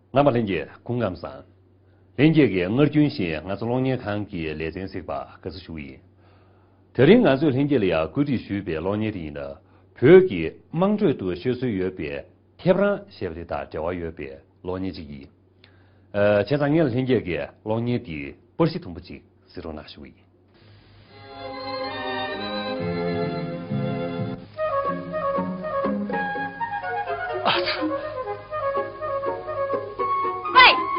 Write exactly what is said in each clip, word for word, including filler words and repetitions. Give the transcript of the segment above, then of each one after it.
རྣམ་པ་ལྷན་རྒྱས་སྐུ་ཁམས་བཟང་། ལྷན་རྒྱས་ཀྱིས་སྔར་རྒྱུན་བཞིན་ང་ཚོ་གློག་བརྙན་ཁང་གི་ལེ་ཚན་གཟིགས་པར་དགའ་བསུ་ཞུ་གི་ཡིན། དེ་རིང་ང་ཚོས་ལྷན་རྒྱས་ལ་ཡང་བཀོད་སྒྲིག་ཞུས་པའི་གློག་བརྙན་དེ་ཡིན་ན། བོད་ཀྱི་དམངས་ཁྲོད་དུ་ཤོད་སྲོལ་ཡོད་པའི་ཐེབས་རང་ཞེས་པ་དེ་དང་འབྲེལ་བ་ཡོད་པའི་གློག་བརྙན་ཅིག་ཡིན། ཨ། བྱས་ཙང་ངས་ལྷན་རྒྱས་ཀྱིས་གློག་བརྙན་དེའི་པར་གཞི་དུམ་བུ་གཅིག་གཟིགས་རོགས་གནང་ཞུ་གི་ཡིན། ཨ་ཙི། ཝེ།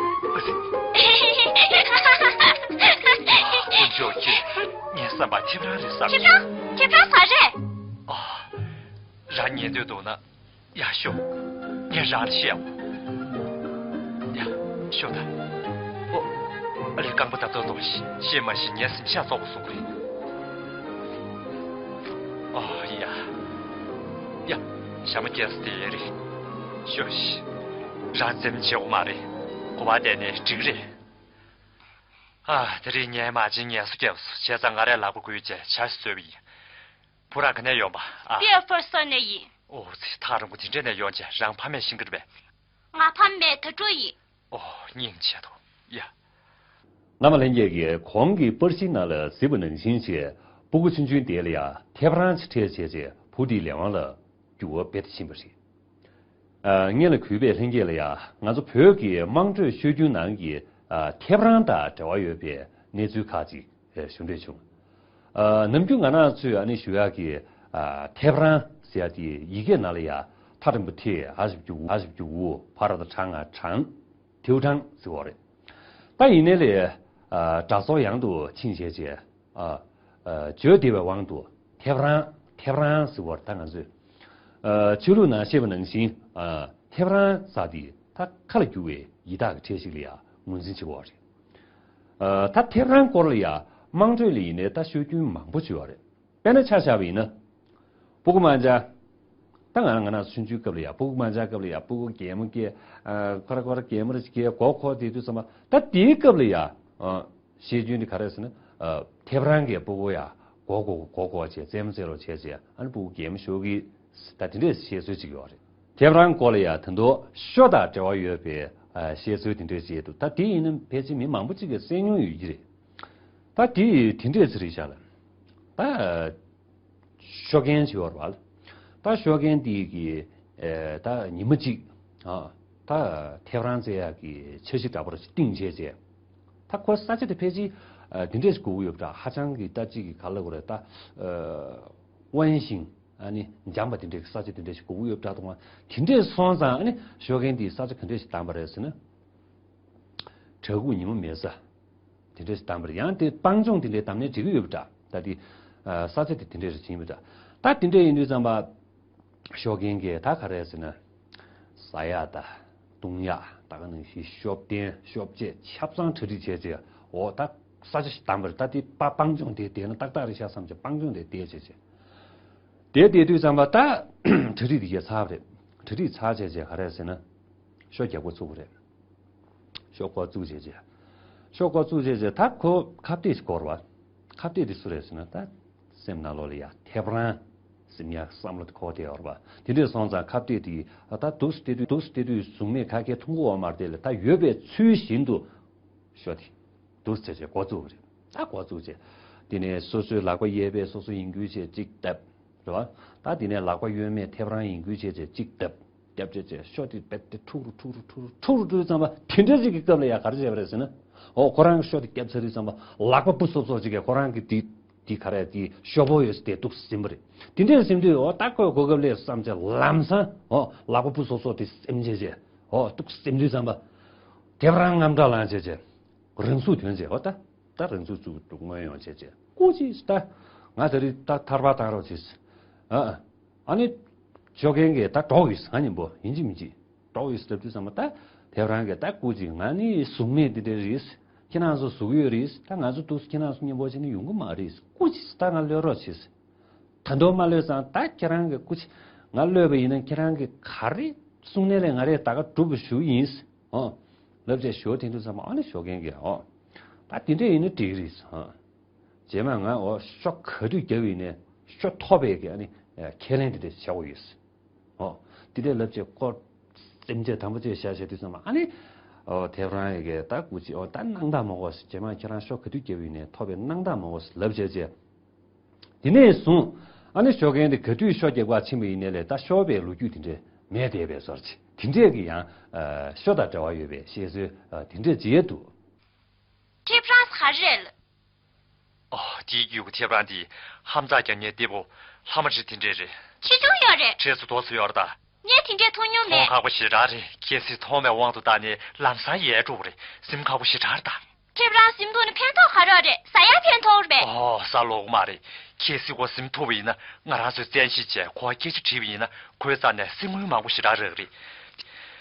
དཀོན་མཆོག་ཁྱེད། ངའི་བསམ་པར་ཐེབས་རང་རེད་བསམ། ཐེབས་རང་། ཐེབས་རང་ཟ་རེད། ཨ། རང་ཉན་འདོད་འདུག་ན། ཡ་ཤོག་ངས་རང་ལ་བཤད་འོ། ཡ། ཤོག་ད། ཨོ། ཨ་ལས། རྐང་པ་ད་ཏོག་ཏོག་ཤི་ཤི་མ་ཤི་ངས་སེམས་ཤ་ཚོགས་པ་སོང་གི་རེད། ཨོ་ཡ། ཡ། ཞྭ་མོ་སྐྱེས་ས་དེ་ཡས་རེད། ཤོག་ཤི། རང་འཛེམ་བྱེད་འོ་མ་རེད། གོ་བ་བསྡད་ནས་འགྲིག་རེད། ཨ། དེ་རིང་ངས་མ་བྱན་ངལ་གསོ་བརྒྱབ་སོང་། བྱས་ཙང་ང་རས་ལག་པ་འགུལ་བྱས་ཇ་ཞིག་བཟོས་པ་ཡིན། བུ་རང་ག་ནས་ཡོང་པ། ཨ། པིའ་ཧྥེ་ས་ནས་ཡིན། ཨོ་ཙི། ཐག་རིང་པོ་དེ་འདྲ་ནས་ཡོང་བྱས། རང་ཕ་མས་ཤེས་ཀྱི་རེད་པས། ང་ཕ་མ་མེད། དུད་འགྲོ་ཡིན། ཨོ། སྙིང་རྗེ་དོ། ཡ། རྣམ་པ་ལྷན་རྒྱས་ཀྱིས་གོང་གི་པར་གཞིའི་ནང་ལ་གཟིགས་པ་ནང་བཞིན་བྱས། སྤུ་གུ་ཆུང་ཆུང་དེ་ལ་ཡང་ཐེབས་རང་ཅིག་སྤྲད་བྱས་བྱས། བུ་དེའི་ལས་དབང་ལ་འགྱུར་བ་རྦད་དེ་ཕྱིན་པ་རེད། ཨ། སྔོན་ལ་གུས་པས་ལྷན་རྒྱས་ལ་ཡང་ང་ཚོ་བོད་ཀྱི་དམངས་ཁྲོད་སྲོལ་རྒྱུན་ནང་གི། ཨ། ཐེབས་རང་དང་འབྲེལ་བ་ཡོད་པའི་གནས་ཚུལ་ཁག་ཅིག་ཨེ། ཞུ་འདོད་བྱུང་། ཨ། ནམ་རྒྱུན་ང་རང་ཚོས་ཨ་ནི་ཞུ་ཡག་གི། ཨ། ཐེབས་རང་ཟེར་ཡག་དེ་ཡི་གེ་ནང་ལ་ཡ། ཐ་རིང་པོ་ཐེ། འ་ཞབས་ཀྱུ་འུ། འ་ཞབས་ཀྱུ་འུ། ཕ་ར་བཏགས་ཕྲ་ང་བྲང་། ཐེའུ་ཕྲེང་ཟེར་བ་རེད། ད་ཡིན་ནའི་ལས། ཨ། སྒྲ་སོར་ཡང་དུ་ཕྱིན་བྱས་བྱས། ཨ། ཨ། བརྗོད་བདེ་བའི་དབང་དུ་ཐེབས་རང་། ཐེབས་རང་ཟེར་བ་རེད། ད་ང་ཚོས། ཨ། ཆོས་ལུགས་ནང་བཤད་པ་ནང་བཞིན། ཨ། ཐེབས་རང་ཟེར་དེ་ད་ཁ་ལ་རྒྱུ་བའི་ཡི་དྭགས་ཀྱི་ཕྲད་ཞིག་ལ་ཡ་ངོས་འཛིན་བྱེད་ཀྱི་ཡོད་རེད། ཨ། ད་ཐེབས་རང་སྐོར་ལ་ཡ་དམངས་ཁྲོད་ལ་ཡིན་ནའི་ད་ཤོད་རྒྱུན་མང་པོ་ཅིག་ཡོད་རེད། དཔེར་ན་ཆ་བཞག་པ་ཡིན་ན། སྤུ་གུ་དམར་འབྱར། ད་ང་རང་ང་རང་ཆུང་ཆུང་སྐབས་ལ་ཡ་སྤུ་གུ་དམར་འབྱར་སྐབས་ལ་ཡ་སྤུ་གུ་གད་མོ་སྐྱེ། ཨ། ཁོ་ར་ཁོ་ར་གད་མོ་རེ་སྐྱེ་མགོ་འཁོར་དེ་དུས་ཙམ་པ། ད་དེའི་སྐབས་ལ་ཡ། ཨ། བཤད་རྒྱུན་དེ་ག་རེ་ཟེར་ན། ཨ། ཐེབས་རང་གིས་སྤུ་གུ་ཡ་མགོ་སྐོར་མགོ་སྐོར་བྱས། རྩེད་མོ་རྩེ་རོགས་བྱས་བྱས། ཨ་ནི་སྤུ་གུ་གད་མོ་ཤོར་གི། ད་དེ་འདྲས་བཤད་སྲོལ་ཅིག་ཡོད་རེད། ཐེབས་རང་སྐོར་ལ་ཡ་ད་དུང་ཤོ་དང་འབྲེལ་བ་ཡོད་པའི། ཨ། བཤད་སྲོལ་དེ་འདྲས་ཅིག་འདུག་ད་དེ་ཡིན་ན་ཕལ་ཆེར་མི་མང་པོ་ཅིག་གིས་གསན་མྱོང་ཡོད་ཀྱི་རེད། ད་དེ་དེ་འདྲས་ཅིག་རེད་ཤག་ལ། ད་ཤོ་རྒན་ཅིག་ཡོད་རེད་པ། ད་ཤོ་རྒན་དེ་གིས། ཨེ། ད་ཉི་མ་གཅིག་ཨ། ད་ཐེབས་རང་རྩེ་ཡག་གི་འཆར་གཞི་འདྲ་པོ་རེ་བཏིང་བྱས་བྱས། ད་ཁོ་ས་ཆ་དེ་ཕལ་ཆེར། ཨ། དེ་འདྲས་ཞིག་དགོས་ཀྱི་ཡོད་པ་འདྲ། ཧ་ཅང་གི་ད་ཅིག་གི་ག་ལབ་དགོས་རེད། ད། ཨ། དབེན་ཞིང་ཨ་ནི་འཇམ་པ་དེ་འདྲས་ཀྱི་ས་ཆ་དེ་འདྲས་ཞིག་དགོས་ཀྱི་ཡོད་པ་འདྲ་འདུག་དེ་འདྲས་སོང་ཙང་ཨ་ནི་ཤོ་རྒན་དེས་ས་ཆ་ག་འདྲས་ཞིག་བདམས་པ་རེད་ཟེར་ན། བྲག་ཕུག་ཉི་མ་མེད་ས། དེ་འདྲས་ཞིག་བདམས་པ་རེད། ཡང་དེ་སྤང་ལྗོངས་དེ་འདྲས་བདམས་ནའི་འགྲིག་གི་ཡོད་པ་འདྲ། ད་དེ། ཨ། ས་ཆ་དེ་དེ་འདྲས་རེ་བྱིན་པ་འདྲ། ད་དེ་འདྲས་ཡིན་དུས་ཙམ་པ། ཤོ་རྒན་གྱིས་ད་ག་རེ་ཟེར་ན། ཟ་ཡག་དང་བཏུང་ཡག་ད་ག་ནང་བཞིན་ཤོབ་ཐེངས་ཤོབ་ཆས་ཆ་ཚང་གྲ་སྒྲིག་བྱས་བྱས། འོ། ད་ས་ཆ་ཞིག་བདམས་པ་རེད། ད་དེ་སྤ་སྤང་ལྗོངས་དེ་བསྡད་ན་ཏག་ཏག་རེད་ཤག་བསམ་བྱས་སྤང་ལྗོངས་དེ་བསྡད་བྱས་བྱས། དེ་བསྡད་དུས་ཙམ་པ་ད་གྲ་སྒྲིག་དེ་གས་ཚར་བ་རེད། གྲ་སྒྲིག་ཚར་བྱས་བྱས་ག་རེ་ཟེར་ན། ཤོ་རྒྱག་འགོ་ཚུགས་པ་རེད། ཤོ་འགོ་བཙུགས་བྱས་བྱས། ཤོ་འགོ་བཙུགས་བྱས་བྱས། ད་ཁོ་ཁ་གཏད་ཅིག་བསྐོར་བ། ཁ་གཏད་དེ་སུ་རེད་ཟེར་ན། ད་སེམས་ནང་ལོགས་ལ་ཡ་ཐེབས་རང་ཟེར་ཡག་བསམ་བློ་དེ་འཁོར་བསྡད་ཡོད་རེད་པ། དེ་འདྲས་སོང་ཙང་ཁ་གཏད་དེ་ད་འདུག་སེ་བལྟས་དུས། འདུག་སེ་བལྟས་དུས་གཟུགས་མེད་ཁ་སྐད་མཐོང་གི་ཡོད་མ་རེད། དེ་ལ་ད་ཡོད་པའི་ཚུལ་བཞིན་དུ་ཤོ་དེ་འདུག་སེ་བྱས་བྱས་འགོ་བཙུགས་པ་རེད། ད་འགོ་བཙུགས་བྱས། དེ་ནས་སོ་སོའི་ལག་པ་གཡས་པས་སོ་སོ་ཡིན་ཁུལ་བྱས་གཅིག་བརྡབ། རེད་པ། ད་དེ་ནས་ལག་པ་གཡོན་མས་ཐེབས་རང་ཡིན་ཁུལ་བྱས་བྱས་གཅིག་བརྡབ། བརྡབ་བྱས་བྱས་ཤོ་དེ་རྦད་དེ་འཁྲུག་རུ་འཁྲུག་རུ་འཁྲུག་རུ་འཁྲུག་རུ་འགྲོ་དུས་ཙམ་པ། དེ་འདྲ་ཅིག་གི་སྐབས་ལ་ཡ་ག་རེ་བྱས་པ་རེད་ཟེར་ན། འོ། ཁོ་རང་གིས་ཤོ་དེ་བརྒྱབ་ཚར་དུས་ཙམ་པ་ལག་པ་སྤུ་སོབ་སོབ་ཅིག་གིས་ཁོ་རང་གི་དེ་དེ་ག་རེ་དེ་ཤོ་བོ་ཡོད་ས་དེ་འདུག་སེ་ཟིན་པ་རེད། དེ་འདྲ་ཟིན་དུས། འོ། ད་ཁོས་གོ་སྐབས་ལ་བསམ་བྱས་ལམ་སང་། འོ། ལག་པ་སྤུ་སོབ་སོབ་དེ་ཟིན་བྱས་བྱས། འོ། འདུག་སེ་ཟིན་དུས་ཙམ་པ། ཐེབས་རང་རྔམ་དྲག་ལངས་བྱས་བྱས། རང་ཚུགས་ཐོན་བྱས། འོ། ད་ད་རང་ཚུགས་ཚུགས་འདུག་མངོན་ཡོང་བྱས་བྱས། སྐུ་མཁྱེན། ད་ང་དེ་རིང་ད་ཐར་པ་བཏང་རོགས་བྱེད། ཨ། ཨ་ནི་ཤོ་རྒན་གྱིས་ད་གྲོགས་ཡིན། ང་གཉིས་པོ་ཡིན་གཅིག་མིན་གཅིག་གྲོགས་ཡིན་ལབ་དུས་ཙམ་པ། ད་ཐེབས་རང་གིས། ད་སྐུ་མཁྱེན། ང་ནི་གཟུགས་མེད་འདི་འདྲ་རེད། ཁྱེད་རང་ཚོ་གཟུགས་ཡོད་རེད། ད་ང་ཚོ་འདུག་སེ་ཁྱེད་རང་ཚོ་མཉམ་པོ་བྱས་ནས་ཡོང་གི་མ་རེད། སྐུ་མཁྱེན། ད་ང་གློད་རོགས་བྱེད། ད་དུང་མ་གློད་ཙང་ད་ཁྱེད་རང་གིས། སྐུ་མཁྱེན། ང་གློད་པ་ཡིན་ན་ཁྱེད་རང་གིས་ག་རེ་གསུང་ནའི་ལས་ང་རས་ད་ག་སྒྲུབ་པ་ཞུ་ཡིན། ཨོ། ལབ་བྱས་ཤོ་འཐེན་དུས་ཙམ་པ། ཨ་ནི་ཤོ་རྒན་གྱིས། ཨོ། ད་དེ་འདྲ་ཡིན་ན་འགྲིག་གི་རེད། ཨོ། རྗེས་མ་ང། ཨོ། ཤོ་ག་དུས་བརྒྱབ་ཡིན་ནའི་ཤོ་ཐོབ་པའི་གི། ཨ་ནི་ཁས་ལེན་དེ་འདྲ་བྱེད་དགོས་ཡོད། ཨོ། དེ་འདྲ་ལབ་བྱས་ཁོ་སེམས་ཅན་དང་པོ་བྱས་བཞག་བྱས་དུས་ཙམ་པ། ཨ་ནི་ ཨོ་ཐེབས་རང་ཡི་གེ་ད་སྐུ་མཁྱེན། ཨོ་ད་སྣང་དག་མ་གོ་ཟེར། རྗེས་མ་ཁྱེད་རང་ཤོ་ག་དུས་བརྒྱབ་ཡིན་ནའི་ཐོབ་པའི་སྣང་དག་མ་གོ་ཟེར་ལབ་བྱས་བྱས། དེ་ནས་བཟུང་ཨ་ནི་ཤོ་མཁན་དེ་ག་དུས་ཤོ་རྒྱག་པར་ཕྱིན་པ་ཡིན་ནའི་ལས་ད་ཤོ་བའི་ལོ་རྒྱུས་དེ་འདྲས་མེད་བསྡད་པའི་བཟོ་འདྲ་ཅིག། དེ་འདྲས་ཀྱི་ཡང་ཨ་ཤོ་དང་འབྲེལ་བ་ཡོད་པའི་བཤད་སྲོལ་ཨ་དེ་འདྲས་ཅིག་ཡོད་འདུག། ཁྱེད་རང་ག་རེ་རེད། ཨོ། དེའི་རྒྱུད་ཀྱི་ཐེབས་རང་དེ་ཧམ་ཚག་རྒྱག་མཁན་དེ་བོ་ལྷ་མོ་རེད། དེ་འདྲས་རེད། ཆེ་ཆུང་ཡོད་རེད། ཁྲེས་སུ་དོ་སུ་ཡོད་རེད་ད། ངས་དེ་འདྲས་མཐོང་མྱོང་མེད། མཐོང་ཁག་པོ་ཞེ་དྲག་རེད། གལ་སྲིད་མཐོང་བའི་དབང་དུ་བཏང་ནས་ལམ་སང་ཡལ་འགྲོ་གི་རེད། གཟིམ་ཁག་པོ་ཞེ་དྲག་རེད་ད། ཁྱེད་རང་གཟིམ་ཐུབ་ན་ཕན་ཐོགས་ག་རེ་རེད། ཟ་ཡག་ཕན་ཐོགས་རེད་པས། ཨོ་ཟ་ལོག་མ་རེད། གལ་སྲིད་ཁོ་གཟིམ་ཐུབ་པ་ཡིན་ན་ང་རང་ཚོས་བཙན་ཤེད་བྱས་ཁོ་སྐད་ཆ་དྲིས་པ་ཡིན་ན་ཁོའི་རྩ་ནས་གསེར་དངུལ་མང་པོ་ཞེ་དྲག་རག་གི་རེད།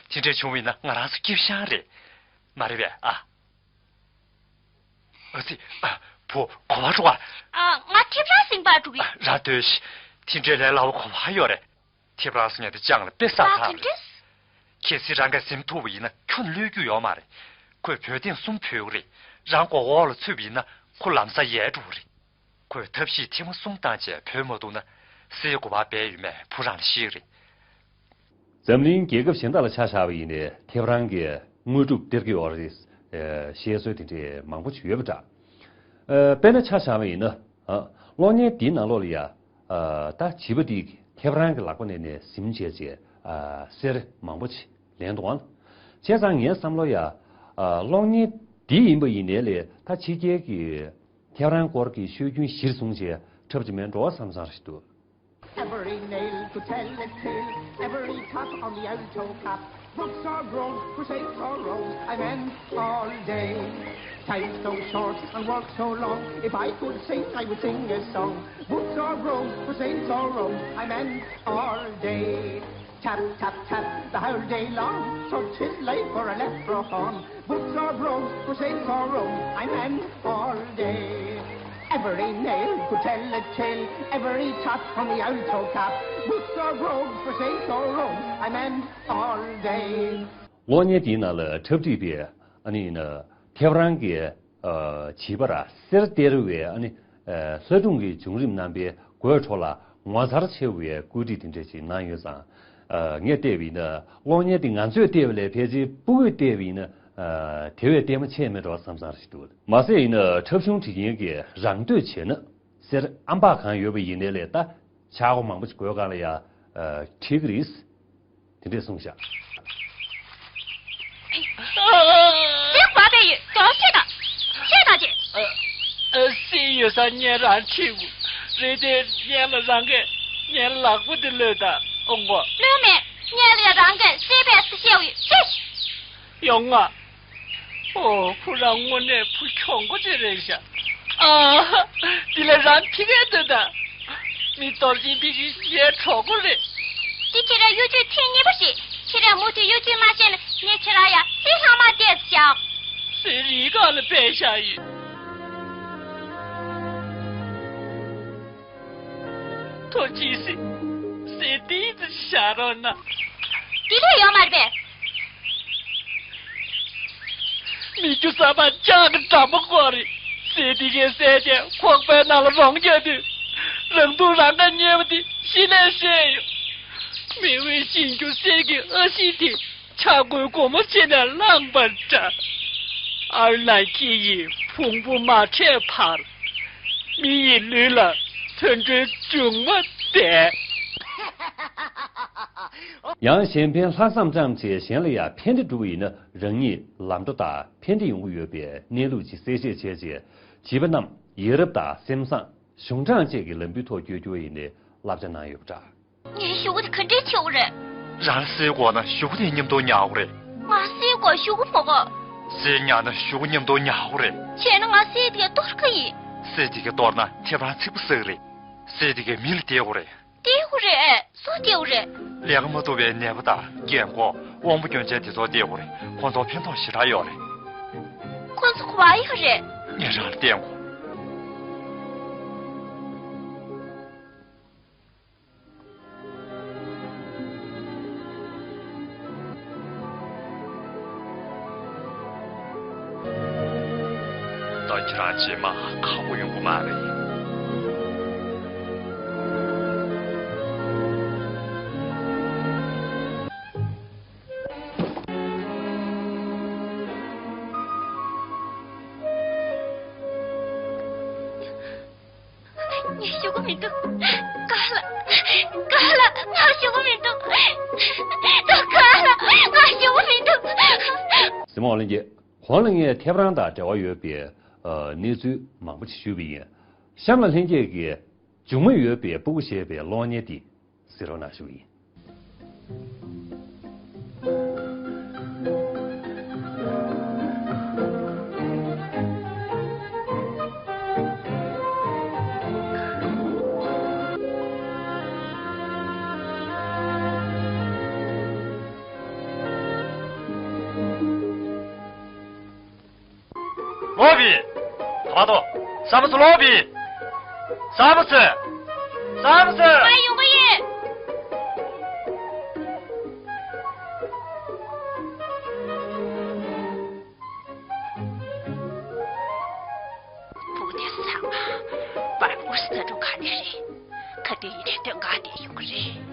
དེ་འདྲས་བྱུང་བ་ཡིན་ན་ང་རང་ཚོ་སྐྱིད་ཤང་རེད། མ་རེད་པས་ཨ། ཨ་ཙི། ཨ། བུ། ག་པར་འགྲོ་ག། ཨ། ང་ཐེབས་རང་གཟིམ་པར་འགྲོ་གི། ཨ། རང་སྡོད་ཤིག། དེ་འདྲའི་ལས་སླ་བོ་ག་པར་ཡོད་རེད། ཐེབས་རང་ཟེར་མཁན་དེ་ཅང་ལ་དཔེ་བསགས་ཨ། ཚར་དེ་རེད། འདྲས། གལ་སྲིད་རང་གིས་གཟིམ་ཐུབ་པ་ཡིན་ན་ཁྱོན་ནས་གློད་རྒྱུ་ཡོད་མ་རེད། ཁོས་བོད་ཐེངས་གསུམ་བུད་ཀྱི་རེད། རང་མགོ་འོག་ལ་ཚུད་པ་ཡིན་ན་ཁོ་ལམ་སང་ཡལ་འགྲོ་གི་རེད། ཁོས་ཐབས་ཤེས་ཐེངས་མ་གསུམ་བཏང་བྱས་བུད་མ་ཐུབ་ན་གསེར་དགུ་པར་སྦས་ཡོད་མེད་བུ་རང་ལ་ཤེས་ཀྱི་རེད། འཛམ་གླིང་རྒྱལ་ཁབ་གཞན་དག་ལ་ཆ་བཞག་པ་ཡིན་ནའི་ཐེབས་རང་གིས་དངོས་གྲུབ་སྟེར་གྱི་ཡོད་རེད། ཨ། བཤད་སྲོལ་དེ་འདྲའི་མང་པོ་ཞིག་ཡོད་པ་འདྲ། ཨ། དཔེར་ན་ཆ་བཞག་པ་ཡིན་ན། ཨ། གློག་བརྙན་འདིའི་ནང་ལོགས་ལ་ཡ། ཨ། ད་བྱིས་པ་འདིས་ཐེབས་རང་གི་ལག་པ་ནས་ནས་གཟིམ་བྱས་བྱས། ཨ། གསེར་མང་པོ་ཞིག་ལེན་འདུག་ཨང་། བྱས་ཙང་ངའི་བསམ་བློ་ཡ། ཨ། གློག་བརྙན་འདི་ཡིན་པ་ཡིན་ནའི་ལས་ད་ཕྱི་རྒྱལ་གྱི་ཐེབས་རང་སྐོར་གྱི་ཤོད་རྒྱུན་གཞིར་བཟུང་བྱས་འཁྲབ་ཀྱི་མེད་འགྲོ་བསམ་བསམ་ཞིག་འདུག། Every nail could tell a tale, every tack on the old toe cap. Books are broke, crusades are rose, I mend all day. Time so short and work so long, if I could sing, I would sing a song. Books are broke, crusades are rose, I mend all day. Tap, tap, tap, the whole day long, so 'tis life for a leprechaun. Books are broke, crusades are rose, I mend all day. Every nail could tell a tale, every tack on the old toe cap. Books are broke, crusades are rose, I mend all day. གློག་བརྙན་འདིའི་ནང་ལ་འཁྲབ་ཁྲིད་པས་ཨ་ནི་ཡིན་ན་ཐེབས་རང་གིས་ཨ། བྱིས་པར་གསེར་སྟེར་བའི་ཨ་ནི་ཨ། ལྷ་སྒྲུང་གི་བྱུང་རིམ་རྣམ་པའི་དགོད་བྲོ་ལ་ངོ་མཚར་ཆེ་བའི་བཀོད་སྒྲིག་དེ་འདྲ་ཞིག་གནང་ཡོད་ཙང་། ཨ། ངས་བལྟས་པ་ཡིན་ན་གློག་བརྙན་དེ་ང་ཚོས་བལྟས་པ་ལས་ཕལ་ཆེར་སྤུ་གུས་བལྟས་པ་ཡིན་ན། ཨ། དེ་བས་ལྟད་མོ་ཆེ་མེད་འགྲོ་བསམ་བསམ་ཞིག་འདུག། མ་ཟད་ཡིན་ན་འཁྲབ་གཞུང་ཁྲིད་མཁན་གྱིས་རང་བསྟོད་བྱས་ན་གསེར་ཨམ་ཕག་གང་ཡོད་པ་ཡིན་ནའི་ལས་ད་ཆག་སྒོ་མང་པོ་ཞིག་དགོས་གང་ལ་ཡ། ཨ། ཁྲིད་ཀྱི་རེད། དེ་འདྲས་གསུངས་བཞག། གསེར་བ་བས་ཡོད། དོ་ཤེས་དང་། ཤེས་དང་ཅེ། ཨ། ཨ། གསེར་ཡོད་ས་ངས་རང་ཁྲིད་དགོས་རེད་དེ། ངས་ལ་རང་གིས་ངའི་ལག་པ་འདི་གློད་དང་། ཨོ་མགོ། གློད་མེད། ངས་ལ་རང་གིས་གསེར་བས་སུ་ཤེས་ཡོད། ཤེས། ཡོང་ང་། ཨོ། ཁོ་རང་དངོས་གནས་བུ་གྱོང་པོ་ཅིག་རེད་ཤག། ཨ། འདི་ལ་རང་ཐིག་གས་འདོད་ད། མི་གཏོར་སྐྱོན་ཕི་གི་ངའི་གྲོགས་པོ་རེད། འདི་ཁྱེད་རང་གཡོ་ཇུས་ཐེངས་གཉིས་པ་རེད། ཁྱེད་རང་མུ་མཐུད་གཡོ་ཇུས་མ་བྱས་ན་ངས་ཁྱེད་རང་ཡ་གསེར་ལྷག་མ་སྟེར་བཞག། གསེར་རིའི་སྒང་ལ་སྦས་བཞག་ཡོད། ཐུགས་རྗེ་གཟིགས། གསེར་ཏིག་ཙམ་བཞག་རོགས་གནང་། དེ་ལས་ཡོད་མ་རེད་པས། མི་རྒྱུ་གསར་པ་ལྕགས་ཀྱི་འགྲམ་པ་སྐོར་རེད། གསེར་དེ་གའི་གསེར་གྱི་ཁོག་པའི་ནང་ལ་རོང་རྒྱག་དུས། རང་སྡུག་རང་ཁ་ཉེ་བ་དེ་གཞི་ནས་ཤེས་ཡོད། མི་འོས་གཤིན་རྒྱུ་གསེར་གྱི་ཨ་ཤི་དེ་ཆག་སྒོའི་སྒོ་མོ་ཕྱེ་ནས་བླངས་པ་འདྲ། ཨར་ལ་སྐྱི་ཡི་བོང་བུ་མ་འཕྲད་བར། མི་ཡི་ལུས་ལ་དུད་འགྲོའི་འབྱུང་བ་འདས། ཡང་གཞན་ཕན་ལྷག་བསམ་ཙམ་བྱས་གཞན་ལ་ཡང་ཕན་བདེ་སྒྲུབ་པ་ཡིན་ན་རང་ཉིད་ལམ་འགྲོ་དང་ཕན་བདེ་ཡོང་གི་ཡོད་པའི་གནས་ལུགས་ཀྱི་གསལ་བཤད་བྱས་རྗེས་བྱིས་པ་རྣམས་ཡ་རབས་དང་སེམས་བཟང་། གཞུང་དྲང་བཅས་ཀྱི་ལམ་བུའི་ཐོག་བསྐྱོད་རྒྱུ་ཡིན་ནས་བསླབ་བྱ་གནང་ཡོད་པ་འདྲ། ངའི་གཞུག་གུ་དེ་ག་འདྲས་ཆེ་བོ་རེད། རང་ལ་གསེར་དགོས་ན་གཞུག་གུ་དེ་མཉམ་དུ་ཉར་དགོས་རེད། ང་གསེར་དགོས། གཞུག་གུ་མ་དགོས། གསེར་ཉར་ན་གཞུག་གུ་མཉམ་དུ་ཉར་དགོས་རེད། བྱས་ན་ང་གསེར་དེ་ག་གཏོར་གི་ཡིན། གསེར་དེ་ག་གཏོར་ན་ཐེབས་རང་ཚིག་པ་ཟ་གི་རེད། གསེར་དེ་ག་མི་ལ་སྟེར་དགོས་རེད། སྟེར་དགོས་རེད། སུ་སྟེར་དགོས་རེད། ལས་ཀ་མ་ཐུབ་པའི་ནད་པ་དང་རྒན་འཁོགས་དབང་པོ་སྐྱོན་ཅན་དེ་ཚོར་སྟེར་དགོས་རེད། ཁོང་ཚོར་ཕན་ཐོགས་ཞེ་དྲག་ཡོད་རེད། ཁོང་ཚོ་ག་པར་ཡོད་རེད། ངས་རང་ལ་བསྟན་དགོས། ད་ཁྱེད་རང་རྗེས་མ་ཁག་པོ་ཡོང་གི་མ་རེད། ཞུ་གི་མི་འདུག་ག་ལ། ག་ལ། ང་ཞུ་གི་མི་འདུག་ད་ག་ལ། ང་ཞུ་གི་མི་འདུག་གཟིགས་མོ་ལྷན་རྒྱས། གོང་ལ་ངས་ཐེབས་རང་དང་འབྲེལ་བ་ཡོད་པའི་ཨ་གནས་ཚུལ་མང་པོ་ཞིག་ཞུས་པ་ཡིན། གཤམ་ལ་ལྷན་རྒྱས་ཀྱིས་འབྱུང་མུས་ཡོད་པའི་སྤུ་གུ་ཞེས་པའི་གློག་བརྙན་འདི་གཟིགས་རོགས་གནང་ཞུ་གི་ཡིན། ལོག་པི། ད་བར་དོ། ས་མ་སུ་ལོག་པི། ས་མ་སུ། ས་མ་སུ། ང་ཡོང་གི་ཡིན། བུ་དེ་ཚང་མ་པར་ཨུ་སི་ད་འགྲོ་ག་ནས་རེད། ག་དུས་ཡིན་ནའི་སྟོན་ག་དེ་ཡོང་གི་རེད།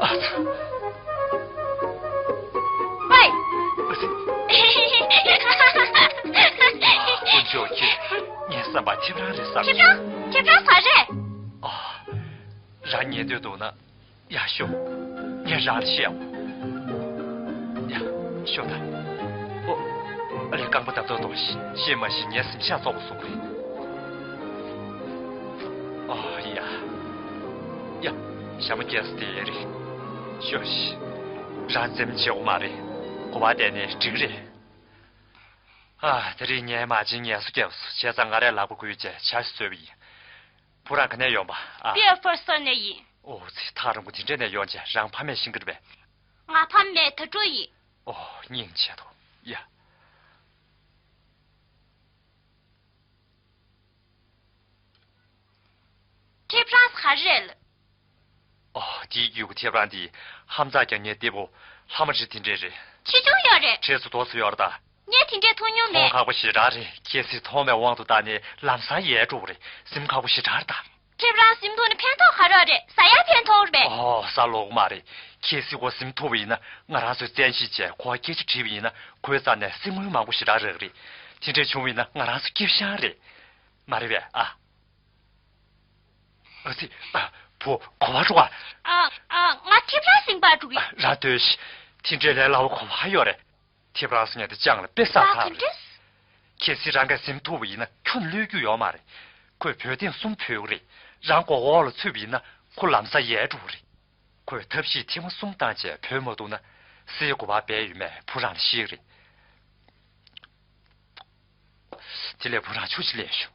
ཨ་ཙི། ཝེ། ཨ་ཙི། དཀོན་མཆོག་གིས་ངའི་བསམ་པ་ཐེབས་རང་རེད་བསམ། ཐེབས་རང་། ཐེབས་རང་ག་རེ་རེད། ཨ། རང་ཉལ་འདོད་འདུག་ན། ཡ་ཤོག་ངས་རང་ལ་བཤད་འོ། ཡ། ཤོག་ད། ཨོ། ཨ་ལས་རྐང་པ་བརྡབ་ཏོག་ཏོག་ཤི་ཤེས་མ་ཤེས་ངས་གཟིམ་ཤག་བཙོག་པ་བཟོ་གི་རེད། ཨོ་ཡ། ཡ། ཞྭ་མོ་སྐྱེས་ས་དེ་རེད། ཤོག་ཤི། རང་འཛེམ་བྱེད་འོ་མ་རེད། གོ་བ་བསྡད་ནས་འགྲིག་རེད། ཨ། དེ་རིང་ངའི་མ་བྱན་ངལ་གསོ་བརྒྱབ་སོང་། བྱས་ཙང་ང་རས་ལག་པ་འགུལ་བྱས་ཇ་ཞིག་བཟོས་པ་ཡིན། བུ་རང་ག་ནས་ཡོང་པ། ཨ། པི་ཨེ་ཕོར་སི་ཊི་ནས་ཡིན། ཨོ་ཙི། ཐག་རིང་པོ་དེ་འདྲས་ནས་ཡོང་བྱས་རང་ཕ་མས་ཤེས་ཀྱི་རེད་པས། ང་ཕ་མེད། དུད་འགྲོ་ཡིན། ཨོ། སྙིང་རྗེ་འདུག་ཡ། ཐེབས་རང་ག་རེ་རེད། ཨོ། དེའི་རྒྱུད་ཀྱི་ཐེབས་རང་དེ་ཧམ་ཚ་རྒྱག་མཁན་སྟེ་བོ་ལྷ་མོ་རི་དེ་འདྲས་རེད། ཆེ་ཆུང་ཡོད་རེད། ཁྲེས་སུ་དོ་སུ་ཡོད་རེད་ད། ངས་དེ་འདྲས་མཐོང་མྱོང་མེད། མཐོང་ཁག་པོ་ཞེ་དྲག་རེད། གལ་སྲིད་མཐོང་བའི་དབང་དུ་བཏང་ནས་ལམ་སང་ཡལ་འགྲོ་གི་རེད། གཟིམ་ཁག་པོ་ཞེ་དྲག་རེད་ད། ཐེབས་རང་གཟིམ་ཐུབ་ན་ཕན་ཐོགས་ག་རེ་རེད། ཟ་ཡང་ཕན་ཐོགས་རེད་པས། ཨོ། ཟ་ལོག་མ་རེད། གལ་སྲིད་ཁོ་གཟིམ་ཐུབ་པ་ཡིན་ན་ང་རང་ཚོས་བཙན་ཤེད་བྱས་ཁོ་སྐད་ཆ་དྲིས་པ་ཡིན་ན་ཁོའི་རྩ་ནས་སེམས་འགུལ་མང་པོ་ཞེ་དྲག་རག་གི་རེད། དེ་འདྲས་བྱུང་བ་ཡིན་ན་ང་རང་ཚོ་སྐྱིད་ཤང་རེད། མ་རེད་པས། ཨ། ཨ་ཙི། ཨ། བུ། གོ་བ་འགྲོ་ཨ། ཨ། ཨ། ང་ཐེབས་རང་གཟིམ་པར་འགྲོ་གི། ཨ། རང་སྡོད་ཤིག་དེ་འདྲས་ལས་སླ་བོ་ག་པར་ཡོད་རེད། ཐེབས་རང་ཟེར་མཁན་དེ་ཅང་ལ་དཔེ་བསགས་ཚར་རེད། གལ་སྲིད་རང་གིས་གཟིམ་ཐུབ་པ་ཡིན་ན་ཁྱོན་གློད་རྒྱུ་ཡོད་མ་རེད། ཁོས་བོད་ཐེངས་གསུམ་བོས་ཀྱི་རེད། རང་མགོ་འོག་ལ་ཚུད་པ་ཡིན་ན་ཁོ་ལམ་སང་ཡལ་འགྲོ་གི་རེད། ཁོས་ཐབས་ཤེས་ཐེངས་མ་གསུམ་བཏང་བྱས་བོས་མ་ཐུབ་ན་སའི་གོ་བ་སྦས་ཡོད་མེད་བུ་རང་ལ་ཤེས་ཀྱི་རེད། དེ་ལས་བུ་རང་ཆུ་ཞིག་ལེན་ཤོག་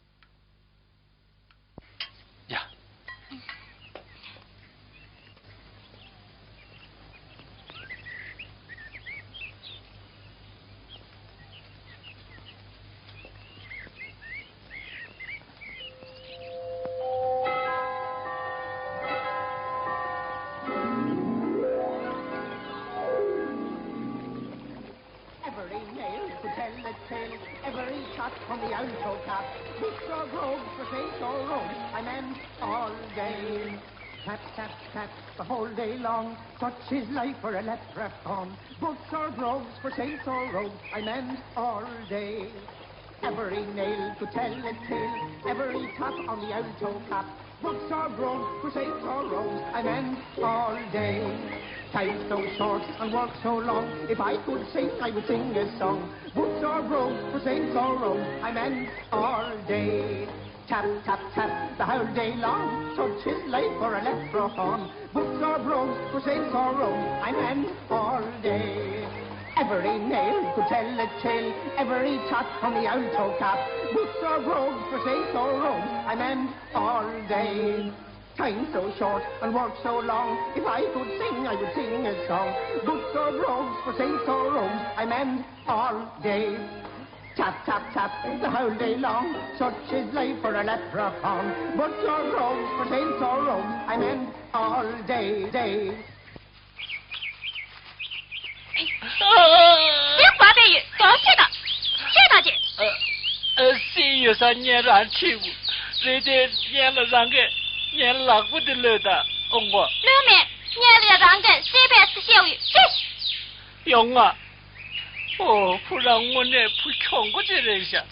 ཡ། Every nail to tell a tale, every shot on the alto cap. Books or brogues for saints or rogues, I mend all day. Tap, tap, tap, the whole day long. Such is life for a leprechaun. Books or brogues for saints or rogues, I mend all day. Every nail to tell a tale, every top on the alto cap. Books are broke for saints or rogues, I meant all day. Time so short and work so long, if I could sing, I would sing a song. Books are broke for saints or rogues, I meant all day. Tap, tap, tap, the whole day long, such is life for a leprechaun. Books are broke for saints or rogues, I meant all day. Every nail could tell a tale, every tot on the alto cap. Books are broke for saints or rogues, I meant all day. Time so short and work so long, if I could sing, I would sing a song. Books are broke for saints or rogues, I meant all day. Tap, tap, tap, the whole day long, such is life for a leprechaun. Books are broke for saints or rogues, I meant all day, day. སེམས་པ་པས་ཡོད་དོ་ཤེས་དང་། ཤེས་དང་ཅི། ཨ། ཨ། སེམས་ཡོད་ས་ངས་རང་ཁྲིད་དགོས། རེད་དེ་ངས་ལ་རང་གི་ངའི་ལག་པ་དེ་གློད་དང་། ཨོ་མགོ། གློད་མེད། ངས་ལ་རང་གི་སེམས་པའི་སུ་ཤེས་ཡོད་ཤེས། ཡོང་ང་། ཨོ། བུ་རང་དངོས་གནས་བུ་གྱོང་པོ་ཅིག་རེད་ཤག་ཨ།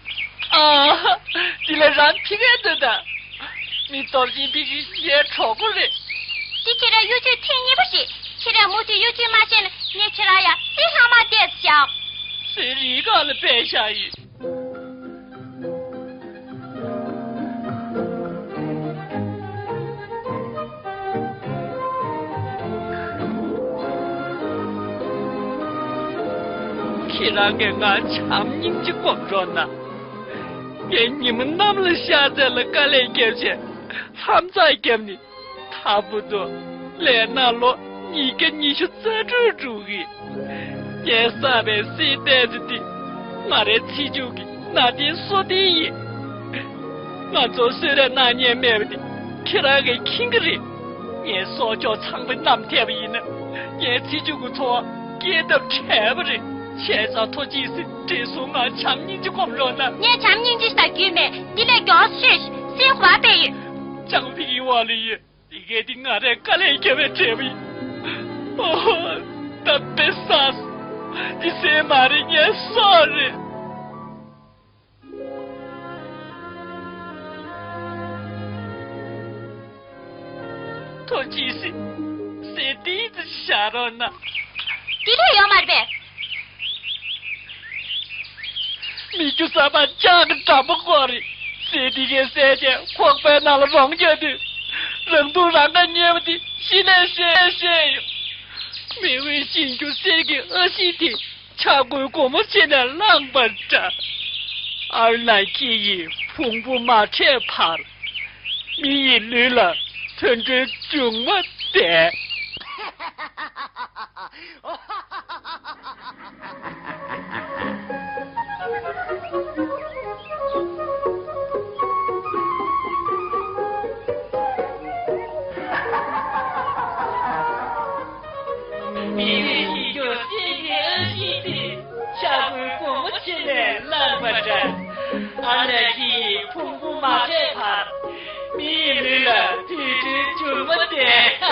དེ་ལས་རང་ཕི་གའི་འདོད་ད། མི་སྟོབས་ཆེན་ཕི་གི་ངའི་གྲོགས་པོ་རེད། དེ་ཁྱེད་རང་གཡོ་ཇུས་ཐེངས་གཉིས་པ་རེད། ཁྱེད་རང་མུ་མཐུད་གཡོ་ཇུས་མ་བྱས་ན་ངས་ཁྱེད་རང་ཡ་སྲིད་ལྷག་མ་བལྟས་བཞག་སྲིད་རི་སྒང་ལ་སྦས་བཞག་ཡིན། ཁྱེད་རང་གིས་ང་བྱམས་སྙིང་རྗེ་སྒོམ་རོགས་གནང་། ངས་ཉི་མ་གནམ་ལ་ཤར་ཚད་ལ་དཀའ་ལས་བརྒྱབ་བྱས་ལྷམ་ཚགས་བརྒྱབ་ནས། ད་བར་དུ་ལས་གནང་ལོ་ཉིས་བརྒྱ་ཉི་ཤུ་རྩ་དྲུག་འགྲོ་གི། ངས་བསགས་པའི་སྲིད་ལྟས་ཚེ་འདི་ང་རའི་ཚེ་མཇུག་གི་ན་དེ་སོ་དེ་ཡིན། ང་ཚོ་གསོལ་རས་གནང་མཁན་མེད་པ་དེ་ཁྱེད་རང་གིས་མཁྱེན་གྱི་རེད། ངས་སྲོག་ཆགས་ཚང་མ་བསྣམས་ཐེབས་པ་ཡིན་ན་ངའི་ཚེ་མཇུག་གི་འཚོ་བ་སྐྱེལ་ཐབས་བྲལ་བ་རེད། བྱས་ཙང་ཐུགས་རྗེ་གཟིགས། དྲིན་གཟོ། ང་བྱམས་སྙིང་རྗེ་སྒོམ་རོགས་གནང་། ངས་བྱམས་སྙིང་རྗེ་ཞིག་དང་རྒྱུས་མེད། འདི་ལས་མགྱོགས་ཤོས་སེམས་ཁོ་བ་པས་ཡོད། ལྕགས་ཕིག་གི་འོག་ལ་ཡོད། དེ་གས་དེ་ང་རའི་དཀའ་ལས་བརྒྱབ་པའི་འབྲས་བུ་ཡིན། ཨོ། ད་དཔེ་བསགས། འདི་སྲིད་མ་རེད། ངའི་སྲོག་རེད། ཐུགས་རྗེ་གཟིགས། སྲིད་དེ་ཙི་བཞག་རོགས་གནང་། དེ་ལས་ཡོད་མ་རེད་པས། མི་རྒྱུ་གསར་པ་ལྕགས་ཀྱི་འགྲམ་པ་སྐོར་རེད། ཟས་འདི་གས་བཟས་བྱས་ཁོག་པའི་ནང་ལ་རོང་རྒྱག་དུས། རང་སྡུག་རང་ག་རྙེད་པ་དེ་གཞི་ནས་ཤེས་ཤེས་ཡོད། མི་འོས་ཤིང་རྒྱུ་གསེར་གྱི་ཨ་ཤི་དེ་ཆག་སྒོའི་སྒོ་མོ་ཕྱེ་ནས་བླངས་པ་འདྲ། ཨར་ན་ཁྱི་ཡི་བོང་བུ་མ་ཁྲིད་བར། མི་ཡི་ལུས་ལ་དུད་འགྲོའི་འབྱུང་བ་བསྡད། མི་རིགས་ཀྱི་སྐྱོ་སྐྱེས་ཀྱི་ཨ་ཤི་དེ་ཆག་སྒོའི་སྒོ་མོ་ཕྱེ་ནས་བླངས་པ་འདྲ། ཨ་ལས་ཀྱི་ཕུང་པོ་མ་ཕྲད་བར། མིའི་ལུས་ལ་དུད་འགྲོའི་འབྱུང་བ་བསྡད།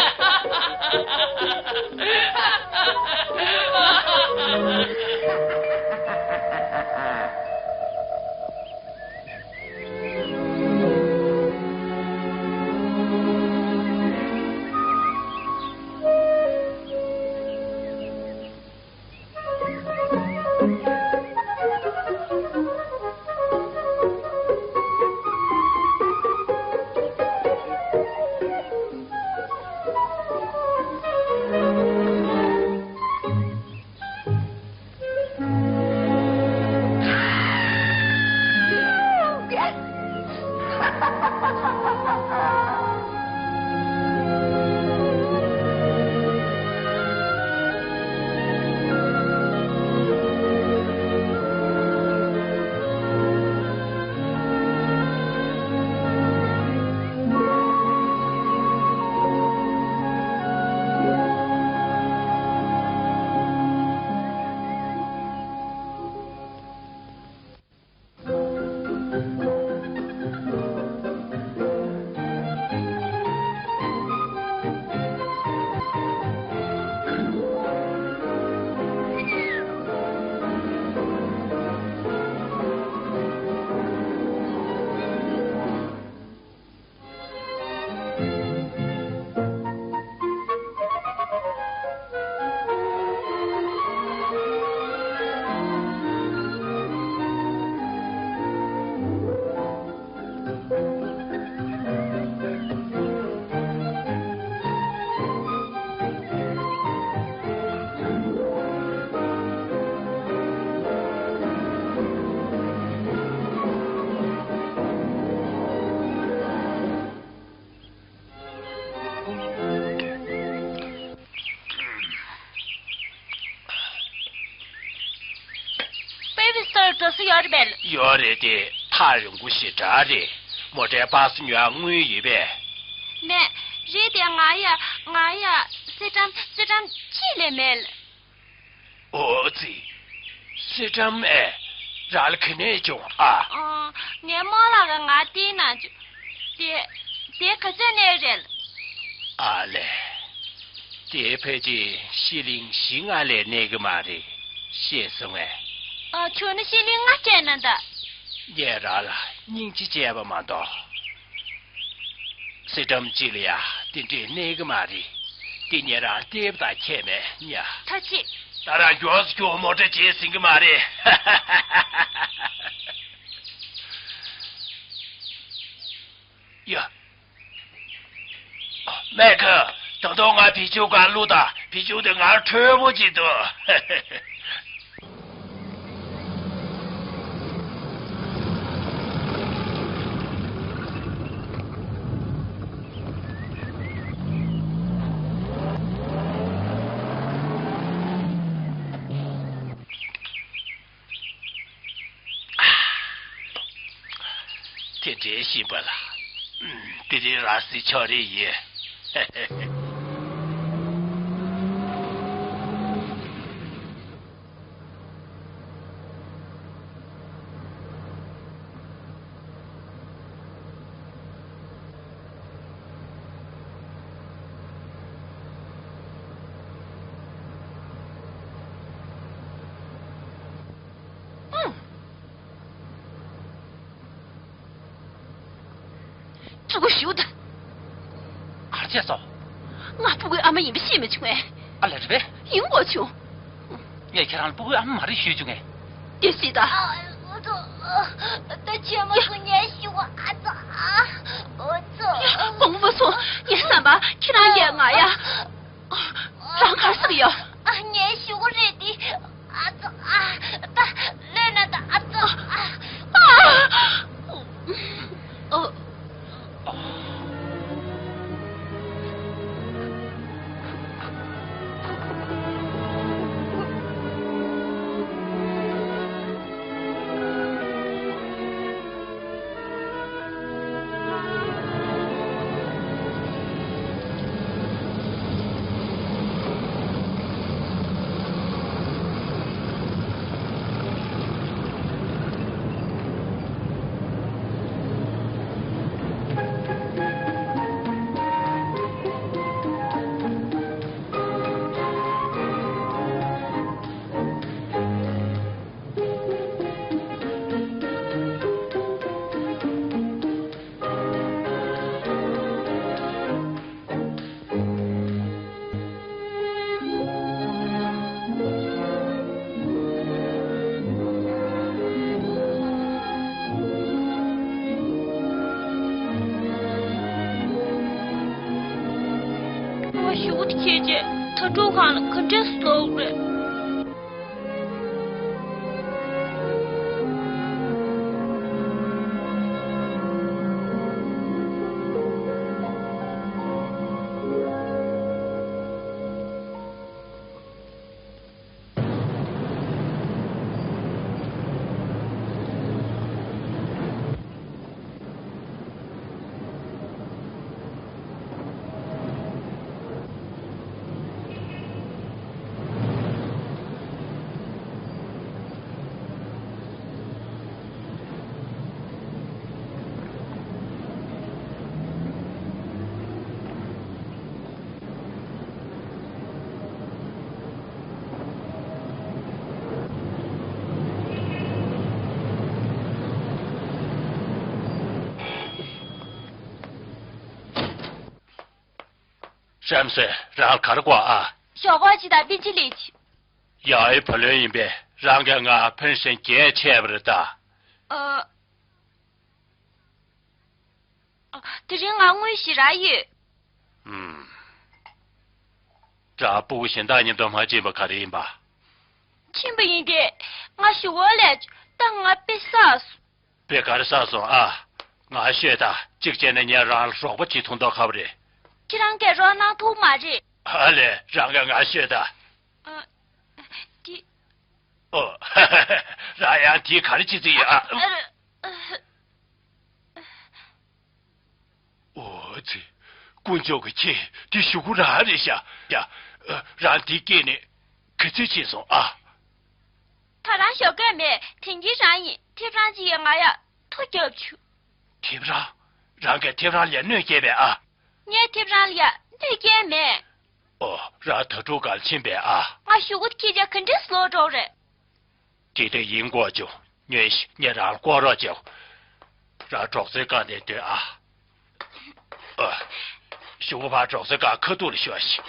བཟོ་ས་ཡོད་རེད་པས། ཡོད་རེད་དེ། ཐག་རིང་པོ་ཞེ་དྲག་རེད། མོ་ཊའི་པ་སེ་ཉོ་ཡ་དངུལ་ཡོད་པས། མེད། རེད་དེ། ང་ཡ། ང་ཡ། སི་ཏྲམ། སི་ཏྲམ་གཅིག་ལས་མེད། ཨོ་ཙི། སི་ཏྲམ་ཨེ། རང་ལ་ག་ནས་བྱུང་ཨ། ཨང་། ངའི་རྨོ་ལགས་ཀྱིས་ང་སྟེར་གནང་བྱུང་། དེ། དེ་ག་ཚོད་གནས་རེད། ཨ་ལས། དེ་ཕལ་ཆེར་ཤི་ལིང་བཞི་ལྔ་ལས་གནས་ཀྱི་མ་རེད། ཤེས་སོང་ངས། ཨ། བྱུང་ན་ཤི་ལིང་ལྔ་སྤྲད་གནང་དང་། ངས་རང་ལ་སྙིང་རྗེ་བྱས་པ་མ་གཏོགས། སི་ཏྲམ་གཅིག་ལ་ཡ་དེ་འདྲས་གནས་ཀྱི་མ་རེད། དེ་ཉེ་རང་ལྟེབ་དང་ཁྱད་མེད་ཉ། ཐ་ཆད། ད་རང་མགྱོགས་སུ་ཁྱོད་མོ་ཊ་བྱེད་ཟིན་གྱི་མ་རེད། ཡ། མེ་ཁ། ད་དུང་ང་བི་ཅུ་གང་བླུགས་དང་། བི་ཅུ་དེ་ང་ཁྲོས་པོ་ཅིག་འདུག་དེ་འདྲའི་ཞིམ་པ་ལ། དེ་རིང་རང་སྲིད་ཆོག་རེ་ཡིན། ཅུ་གུ་ཞུ་ད། གར་བྱས་སོ། ང་སྤུ་གུའི་ཨ་མ་ཡིན་པ་ཤེས་མ་བྱུང་ངས། ཨ་ལས་རེད་པས། ཡིན་དགོས་བྱུང་། ངས་ཁྱེད་རང་ལ་སྤུ་གུའི་ཨ་མ་མ་རེད་ཞུས་བྱུང་ངས། དེ་སྲིད་ད། ཨ་ཨོ་ཙོ། ད་ཆོས་མ་སུ་ཉལ་ཞུ་བ། ཨ་ཙོ། ཨ་ཨོ་ཙོ། དགོངས་པ་མ་ཚོམས། ངས་བསམ་པ་ཁྱེད་རང་ཡས་ང་ཡ། རང་གར་སོང་ཡོད། ཨ། ངའི་ཞུ་གུ་རེད་དེ། ཨ་ཙོ། ཨ། ད་ལོས་ན་ད། ཨ་ཙོ། ཨ། ཨ། ཨ། ང་ཞུ་བ་ཁྱེད་ཀྱིས་དྭ་ཕྲུག་ཁང་ལ་ག་འདྲས་ལོག་རེད། བྲམ་ཟེ། རང་གར་བཀོག་ཨ། ཞོགས་ཀོ་ཅི་དང་པིན་ཅི་ལི་ཅི། ཡའི་བུ་ལོན་ཡིན་པས། རང་གིས་ང་ཕན་སེམས་རྒྱན་ཆད་པ་རེད་ད། ཨ། ཨ། དེ་རིང་ང་དངུལ་ཞེ་དྲག་ཡོད། ཨུམ། རང་སྤུ་གུ་གཞན་དག་མཉམ་དུ་མ་ཕྱིན་པ་ག་རེ་ཡིན་པ། ཕྱིན་པ་ཡིན་ཏེ། ང་ཞུ་བ་ལས། ད་ང་དཔེ་བསགས་སོང་། དཔེ་ག་རེ་བསགས་སོང་ཨ། ང་ཤོད་ད། གཅིག་བྱས་ན་ངས་རང་ལ་རོགས་པ་བྱེད་ཐུབ་མདོག་ཁ་པོ་རེད། ཁྱེད་རང་གིས་རོགས་གནང་ཐུབ་མ་རེད། ཨ་ལས། རང་གིས་ང་ཤོད་ད། ཨ། དེ། ཨོ། རང་ཡང་དེ་ག་རེ་བྱེད་རྩིས་ཡོད་ཨ། ཨོ་ཙི། དཀོན་མཆོག་གི་ཁྱེད་དེ་གཞུག་གུ་རང་རེད་ཤག་ཡ། རང་དེ་སྐྱེས་ནས་ག་ཚོད་ཕྱིན་སོང་ཨ། ད་རང་ཞོགས་ཀས་མེད། དེང་གི་རང་ཡིན། ཐེབས་རང་ཅིག་ཡོད། ང་ཡ་ཐུག་རྒྱབ་ཆུ། ཐེབས་རང་། རང་གིས་ཐེབས་རང་ལ་གནོད་སྐྱེལ་པས་ཨ། ངས་ཐེབས་རང་ལ་ཡ་གནོད་སྐྱེལ་མེད། ཨོ། རང་ད་དྲུག་གར་ཕྱིན་པས་ཨ། ང་གཞུག་གུ་སྐྱེས་ཀྱང་ག་འདྲས་ལོག་འགྲོ་རེད། དེ་འདྲ་ཡིན་དགོས་བྱུང་། ཉོན་ཞིག་ངས་རང་ལ་སྐོར་རོགས་བྱེད། རང་གྲོགས་ཚོའི་སྒང་ནས་སྡོད་ཨ། ཨ། གཞུག་གུ་ཕར་གྲོགས་ཚོའི་སྒང་ཁ་ཐུག་ལ་ཤོག་ཤིག་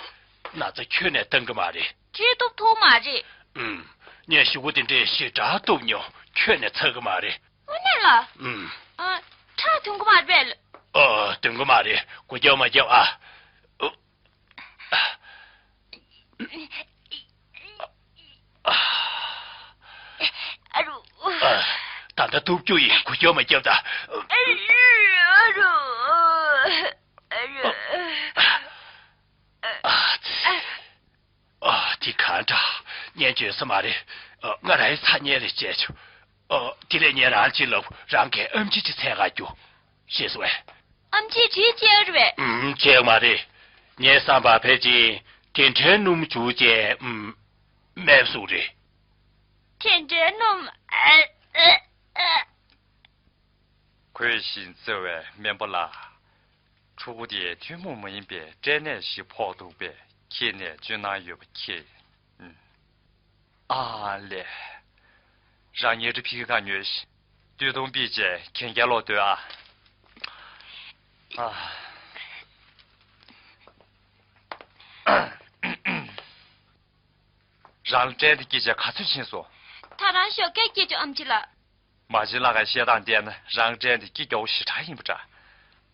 ན་ཚ་ཁྱོན་ནས་བཏང་གི་མ་རེད། བྲིས་ཐུབ་ཐུབ་མ་རེད། ཨུམ། ངས་གཞུག་གུ་དེ་འདྲའི་ཞེ་དྲག་གཏུབ་མྱོང་། ཁྱོན་ནས་ཚ་གི་མ་རེད། དངོས་གནས་ལ། ཨུམ། ཨ། ཁྲག་འཐུང་གི་མ་རེད་པས། ཨ། འཐུང་གི་མ་རེད། སྒུག་རྒྱབ་མ་རྒྱབ་ཨ། ཨ། ཨ་རུ། ཨ། ད་ལྟ་གཏུབ་རྒྱུ་ཡིན། སྒུག་རྒྱབ་མ་རྒྱབ་ད། ཨ་རུ། ཨ་རུ། ཨ་རུ། ཨ་ཙི། ཨ། དེ་གང་འདྲ། ངས་འཇོན་ས་མ་རེད། ཨ། ང་རང་ཡི་ཚ་ཉེ་རེ་བྱས་ཆོག་ཨ། དེ་ལས་ངས་རང་ཅིག་ལབ། རང་གིས་ཨེམ་ཆི་ཅིག་འཚོལ་ག་རྒྱུ། ཤེས་སོང་ངས། ཨེམ་ཆི་ཅིག་བྱས་རེད་པས། ཨུམ། བྱས་མ་རེད། ངའི་བསམ་པར་ཕལ་ཆེར་དེ་འདྲའི་སྣུམ་བྱུག་ཅན། ཨུམ། མེབ་སུ་རེད། དེ་འདྲའི་སྣུམ། ཨ། ཨ། ཨ། གོས་བཞིན་བརྩེ་བའི་སྨན་པ་ལགས། ཕྲུ་གུ་དེ་ཐུན་མོང་མ་ཡིན་པའི་སྐྲན་ནད་ཞིག་ཕོག་འདུག་པས། ཁྱེད་ནས་སྤྱོད་གནང་ཡོད་པ་ཁྱེད། ཨ་ལས། རང་ཉལ་ཁྲི་ཕི་གི་ཁ་ཉོས་ཤིག་སྟོད་ཐུང་པིས་བྱས་གན་རྒྱལ་ལོག་སྡོད་ཨ། ཨ། རང་ལ་སྐྲན་དེ་སྐྱེས་བྱས་ག་ཚོད་ཕྱིན་སོང་། ད་རང་ཞོགས་ཀས་སྐྱེས་བྱུང་ཨམ་ཆི་ལགས། མ་བྱན་ལགས་ཀྱིས་བཤད་སྟངས་བལྟས་ན་རང་སྐྲན་དེ་སྐྱེ་མགྱོགས་པོ་ཞེ་དྲག་ཡིན་པ་འདྲ།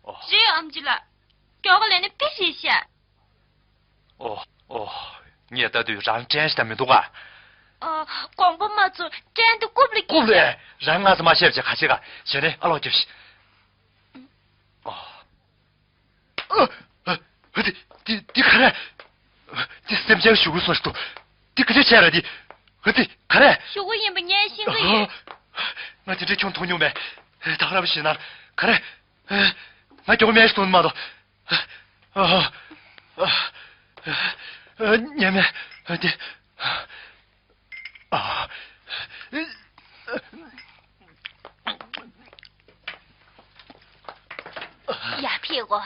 ཨོ། རེད་ཨམ་ཆི་ལགས། མགྱོགས་པོ་ལས་ནི་དཔེ་རེད་ཤག་ཨོ། ཨོ། ངས་ལྟ་དུས་རང་སྐྲན་ཞིག་དང་མི་འདུག་ག་ཨོ། དགོངས་པ་མ་ཚོམ། སྐྲན་དེ་རྐུབ་ལ་སྐྱེས་ཤག་རྐུབ་ལ། རང་སྔ་ས་མ་བཤད་པ་བྱས་ག་བྱེད་ག་བྱས་ནས་ཨ་ལོག་རྒྱབ་ཤིག་ཨོ། ཨ། ཨ། ཨ། དེ། དེ། དེ་ག་རེ། དེ་སེམས་ཅན་ཞུ་གི་སོ་ཞིག་འདུག་དེ་ག་ཚོད་བྱས་ར་དེ། ཨ། དེ་ག་རེ། ཞུ་གི་ཡིན་པ་ངས་ཤེས་ཀྱི་ཡོད། ཨ། ང་དེ་འདྲའི་ཁྱོན་མཐོང་མྱོང་མེད། ད་ག་རང་བཞིན་ན་ག་རེ། ང་མགྱོགས་མེད་ཞིག་འདུག་མ་གཏོགས། ཨ། ཨ། ཨ། ཉན་མེད། ཨ། དེ། ཨ། ཡར་ཕེབས་གོ།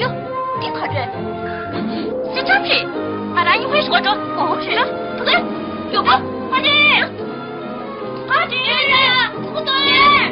ཡོ། འདི་ག་རེད། སི་ཁྲོན་རེད། ང་རང་ཉི་ཧོང་ཞིག་འགྲོ། འོ་རེད། དེ་ག་ཡོ་གོ། ཨ་རེད། ཨ་རེད། ཨ་རེད། ཨ་རེད།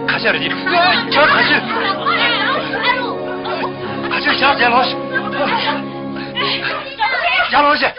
ཁ་ཤས་རེད། ཁྱོད་ཁ་ཤས། ཁ་ཤས་ཞག་ཞག་ལོངས་ཤིག་ཞག་ལོངས་ཤིག་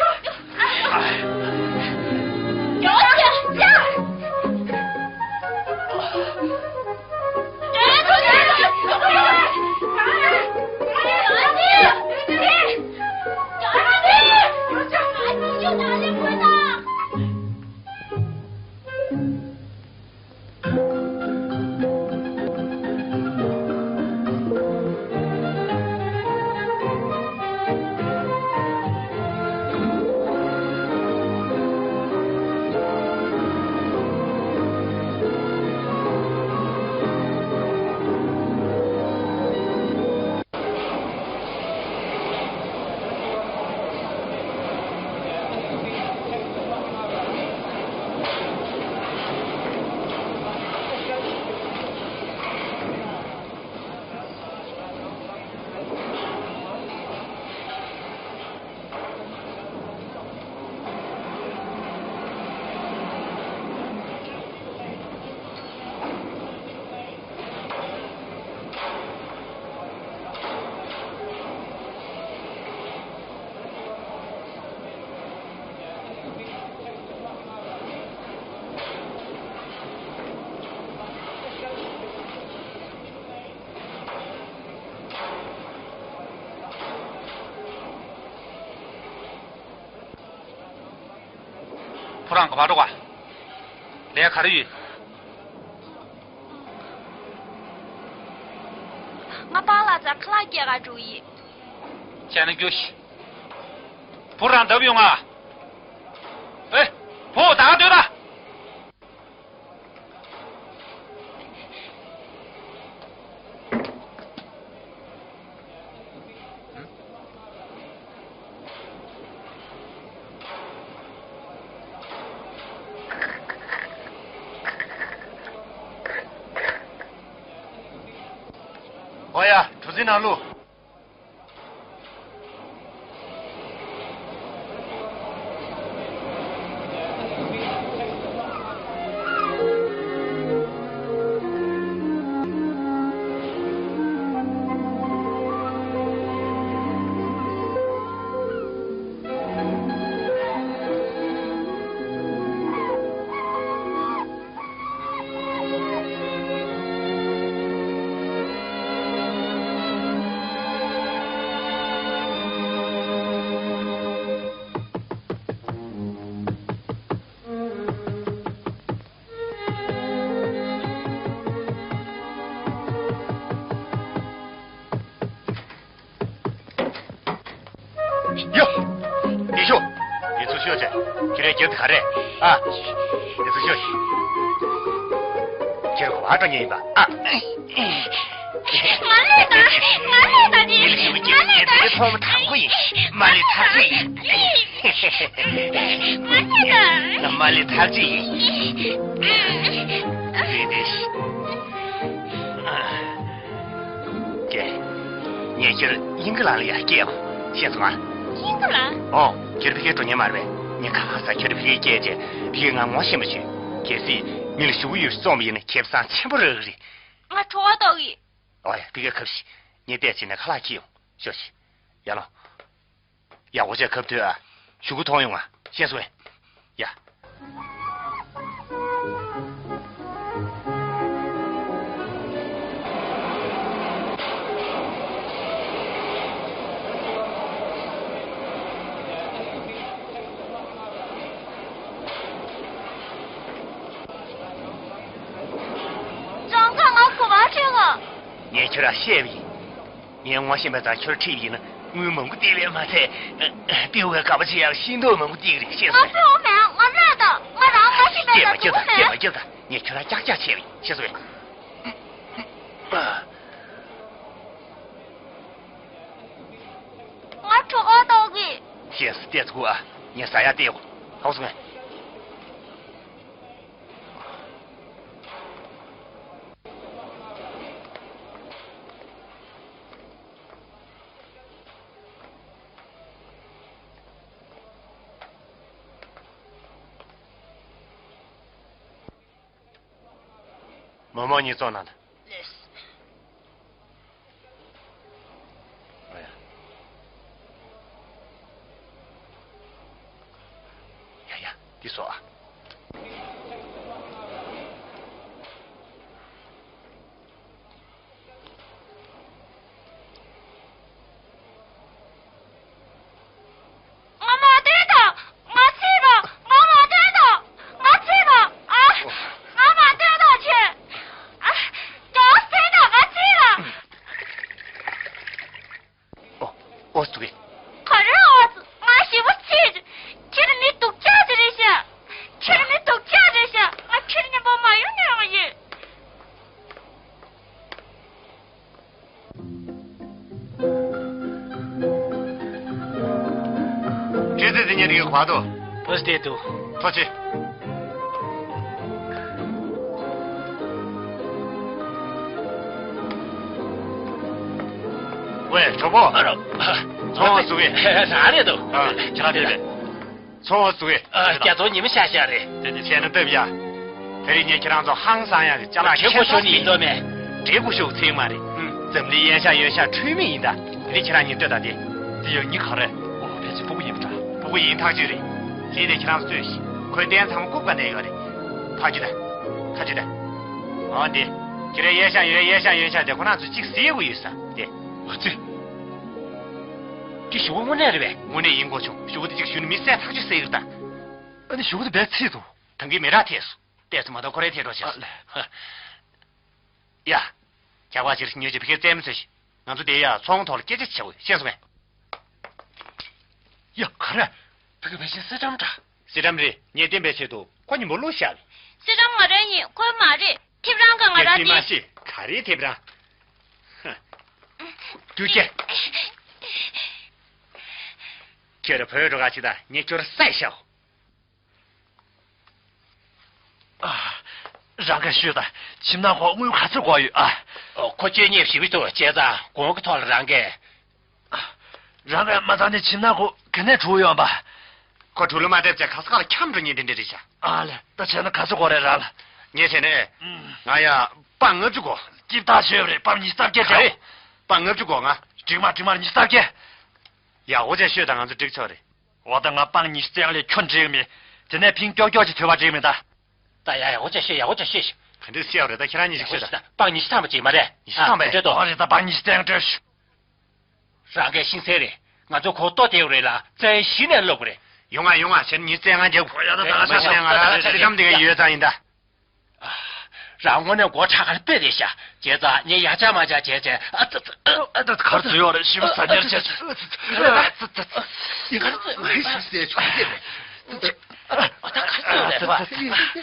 ཁོ་རང་ག་པར་འགྲོ་ག་ལས་ག་རེ་ཡོད། ང་པཱ་ལགས་རྩར་ཁ་ལག་སྐྱེལ་ག་འགྲོ་ཡིན། བྱས་ན་རྒྱུགས་ཤིག་བུ་རང་བརྡབ་ཡོང་ང་། ཨེ། བུ་ད་ག་སྡོད་ད། ཨོ་ཡ། གྲུ་གཟིངས་ནང་བླུགས། ཡོ། འདི་ཤོག་འདི་ཚུར་ཤོག་བྱས། ཁྱེད་རའི་སྒྱེར་དེ་ག་རེད། ཨ། འདི་ཚུར་ཤོག་ཁྱེད་རང་ག་པར་འགྲོ་མཁན་ཡིན་པ། ཨ། ང་ལས་ད། ང་ལས་ད་འདི། ང་ལས་ད། འདི་ཐོག་མ་དང་པོ་ཡིན། མ་ལས་ཐག་ཆོད་ཡིན། ང་ལས་ད། ང་མ་ལས་ཐག་ཆོད་ཡིན། འདི་འདི། ཀྱེ། ངས་ཁྱོད་དབྱིན་ཁི་ལན་ལ་ཡར་སྐྱེལ་ཡོང་། ཤེས་སོང་ང་། དབྱིན་ཁི་ལན། ཨོ། ཁྱོད་ཕ་གིར་འགྲོ་མཁན་མ་རེད་པས། ངས་ག་ས་ཁྱོད་ཕ་གིར་སྐྱེལ་བྱས་ཕ་གིར་ང་ངོ་ཤེས་པ་བྱོས། གལ་སྲིད་མི་ལ་ཞུ་གི་ཡོད་རྩོམ་པ་ཡིན་ན་ཁེ་བཟང་ཆེན་པོ་རག་གི་རེད། ང་གྲོད་ཁོག་ལྟོགས་གི། ཨོ་ཡ། ཕ་གིར་ཁ་ཤས་ངས་བལྟས་བྱས་ནས་ཁ་ལག་འཁྱེར་ཡོང་། ཤོག་ཤིག་ཡར་ལོངས། ཡག་པོ་བྱས་ཁ་ཕྱེ་ཨ། གཞུག་གུ་མཐོང་ཡོང་ང་། ཤེས་སོང་ངས། ཡ། ལྗང་ཁ་ང་གོ་བ་ཁྲིད་ག་ངས་ཁྱོད་ལ་བཤད་པ་ཡིན། ངས་ངོ་ཤེས་པ་དང་ཁྱོད་ཁྲིད་ཡིན་ན་དངུལ་མང་པོ་སྟེར་བས་མ་ཚད། སྤྲེའུ་ག་དགའ་པོ་བྱེད་ཡག་ཤིང་ཏོག་མང་པོ་སྟེར་གི་རེད། ཤེས་སོང་། ང་སྤྲེའུ་མིན། ང་གནས་དང་། ང་རང་ངོ་ཤེས་པའི་སྐད་མ་རྒྱག་དང་། སྐད་མ་རྒྱག་དང་། ངས་ཁྱོད་ལ་ཀྱག་ཀྱག་བྱས་པ་ཡིན། ཤེས་སོང་། ང་གྲོད་ཁོག་ལྟོགས་གི། ཤེས་སོང་། ལྟོགས་ཚོད་ཨ། ངས་ཟ་ཡག་སྟེར་གོ། ཧོབ་སོང་ངས། མོག་མོག་གཉིས་བཙོང་གནང་དང་། ལགས་སོ། ཨ་ཡ། ཡ་ཡ། འདི་ཟོ་ཨ། ང་མ་བསྡད་དང་། ང་ཚིག་དང་། ང་མ་བསྡད་དང་། ང་ཚིག་དང་། ཨ། ང་མ་བསྡད་དང་ཁྱེད། ཨ། རྒྱགས་སེ་དང་། ང་ཚིག་དང་། ཨོ། ཨོ་ཙི་གེ། ག་རེ་ཨོ་ཙི། ང་ཞེ་པོ་ཚིག་ཁྱེད་མི་སྡུག་ཅག་ཅིག་རེད་ཤག་ཁྱེད་མི་སྡུག་ཅག་རེད་ཤག་ང་ཁྱེད་མཉམ་པོ་མ་ཡོང་ནས་ཡོང་ཡིན། ཁྱེད་ཚོས་དེ་ཉིན་རིག་ག་དོ། བུ་སྟེ་དུ། ཐོ་ཆེ། ཝེ། གྲོགས་པོ། ཨ་རོ། ཚོང་བ་ཟུག་གི། རང་རེད་དོ། ཨ། ཁྱེད་རང་དེ་རེད། ཚོང་བ་ཟུག་གི། ཨ། རྒྱ་ཚོང་ཉི་མ་ཤར་ཤར་རེད། དེ་དེ་བྱས་ན་སྟབས་ཡག་དེ་རིང་ངས་ཁྱེད་རང་ཚོ་ཧང་སང་ཡག་གི་ཅ་ལག་ཁྱེད་ཁོ་ཤོར་ནི་ཡིན་མདོག་མེད། འདྲེ་སྐུ་ཤོག་ཚིག་མ་རེད། ཨུམ། འཛམ་གླིང་གཡས་བཞག་གཡོན་བཞག་འཁྲུལ་མེད་ཡིན་ད། དེ་རིང་ཁྱེད་རང་གཉིས་ལྟོས་དང་དེ། དེ་ཡང་གཉིས་ག་རེ། འོ། ཕལ་ཆེར་སྤུ་གུ་ཡིན་པ་འདྲ། སྤུ་གུ་ཡིན་ཐག་ཆོད་རེད། ལན་ནས་ཁྱེད་རང་ཚོ་ལྟོས་ཤིག་ཁོའི་རྟེན་ཚང་མ་རྐུབ་ཀ་ནས་ཡོད་རེད། ཕ་ཆུ་ད། ཁ་ཆུ་ད། འོ་འདི། ཁྱེད་རང་གཡས་བཞག་གཡོན་གཡས་བཞག་གཡོན་བཞག་དེ་ཁོ་རང་ཚོ་གཅིག་བཟས་དགོས་ཡོད་ས་དེ། ཨ་ཙི། དེ་ཞུ་བ་དངོས་གནས་རེད་པས། དངོས་གནས་ཡིན་དགོས་བྱུང་། ཞུ་བ་དེ་གཅིག་ཞུས་ན་མི་བསད་ཐག་ཆོད་ཟེར་གི་རེད་ད། ཨ་ནི་གཞུག་གུ་དེ་བས་ཚིག་འདུག་ཐང་གི་མི་རག་ཐེ་སོ། ཏེ་ཙི་མ་གཏོགས་ཁོ་རའི་ཐད་འགྲོ་ཤག་ཨ་ལས། ཡ། རྒྱག་པ་ཅིར་ཉོས་ཀྱི་ཕི་ཁའི་རྩེད་མོ་ཚོས་ཤིག་ང་ཚོ་དེ་ཡ་ཚོང་ཐོག་ལ་སྐད་ཆ་བྱེད་དགོས་ཤེས་སོང་ངས། ཡ་ག་རེ། ཕི་ཁའི་བེ་ཤིན་སི་ཏམ་འདྲ། སི་ཏམ་རེད། ངས་བསྟན་པའི་ཆེད་དུ་ཁོ་ཉིན་མོ་བླུགས་བཞག་སི་ཏམ་ང་རང་ཡིན། ཁོ་མ་རེད། ཐེབས་རང་ག་ང་རང་ངས་དེ་མ་ཤེས། ག་རེ་ཐེབས་རང་། རྒྱུ་ཆེ། ཁྱོད་ར་བོད་འགྲོ་ག་ཅིག་ད་ངས་ཁྱོད་ར་བསད་ཤག་ཨ། རང་གིས་ཤོད་དང་། ཁྱིམ་ནང་ཁོ་དངུལ་ག་ཚོད་དགོས་ཡོད་ཨ། ཨོ། ཁོ་བཅོལ་ཉེས་ཞིབ་ཐུབ་བྱས་ཙང་གོང་གི་ཐོག་ལ་རང་གིས། ཨ། རང་གིས་མ་བཏང་ནས་ཁྱིམ་ནང་ཁོ་ག་ནས་འགྲོ་ཡོང་པ། ཁོ་གྲུ་ལུ་མ་སྡེབ་བྱས་ག་ས་ག་ལ་འཁྱམ་འགྲོ་ཉེས་དེ་འདྲ་རེད་ཤག་ཨ་ལས། ད་བྱས་ན་ག་ཚོད་དགོས་རེད་རང་ལ། ངས་བྱས་ནས། ཨུམ། ང་ཡ་པང་ལྔ་བཅུ་དགོས། སྐྱིད་ཐག་ཆོད་རེད། པང་ཉི་ཤུ་རྩ་བརྒྱད་སྤྲད། ག་རེ། པང་ལྔ་བཅུ་དགོས་ང་། འགྲིག་མ་འགྲིག་མར་ཉི་ཤུ་རྩ་བརྒྱད། ཡག་པོ་བྱས་ཤོད་དང་། ང་ཚོ་འགྲིག་ཆོག་རེད། འོ་ད་ང་པང་ཉི་ཤུ་རྩ་ལས་ཁྱོད་འགྲིག་མེད། དེ་ནས་ཕིང་ཀྱོག་ཀྱོག་ཅིག་ཐོས་པ་འགྲིག་མེད་ད། ད་ཡ་ཡག་པོ་བྱས་ཤོད། ཡག་པོ་བྱས་ཤོད། ག་འདྲ་བཤད་པ་རེད་ད་ཁྱེད་རང་གཉིས་ཀྱིས་ཤོད་ད། པང་ཉི་ཤུ་ཐམ་པ་ཅིག་མ་རེད། ཉི་ཤུ་ཐམ་པ་ཨེ། འདྲ་འདུག་འོ་རེད་ད། པང་ཉི་ཤུ་རྩ་སྤྲོད་ཤོག་རང་གིས་ཤེས་གསལ་རེད། ང་ཚོ་ཁོ་ལྟོ་དེ་རེད་ལ་རྩ་ཡ་གཞི་ནས་སློབ་དགོས་རེད། ཡོང་ང་ཡོང་ང་། བྱས་ན་ཉི་ཤུ་རྩ་ལྔ་རྒྱབ། འོ་ཡ་ད་ད་ད་ད་ད་ང་རང་ཚེ་སྐམ་དེ་ག་ཡོད་ཙང་ཡིན་ད། རང་དངོས་གནས་མགོ་ཁྲག་ཁར་སྤེལ་བསྡད་ཤག་བྱས་ཙང་ངས་ཡ་ཆ་མ་ཆ་བྱས་བྱས། ཨ་ཙི་ཙི། ཨ་ཙི་ཙི། གར་ཚུད་ཡོད་རེད། ཞིབ་པ་ཟ་ཉར་བྱས་ཚུད། ཨ་ཙི་ཙི་ཙི། ཡིན་གར་ཚུད་མ་ཡིན་ཞིག་ཟས་ཆོག་གི་རེད། ཨ་ཙི་ཙི། ཨ་ད་གར་ཚུད་རེད་པ། ཨ་ཙི་ཙི།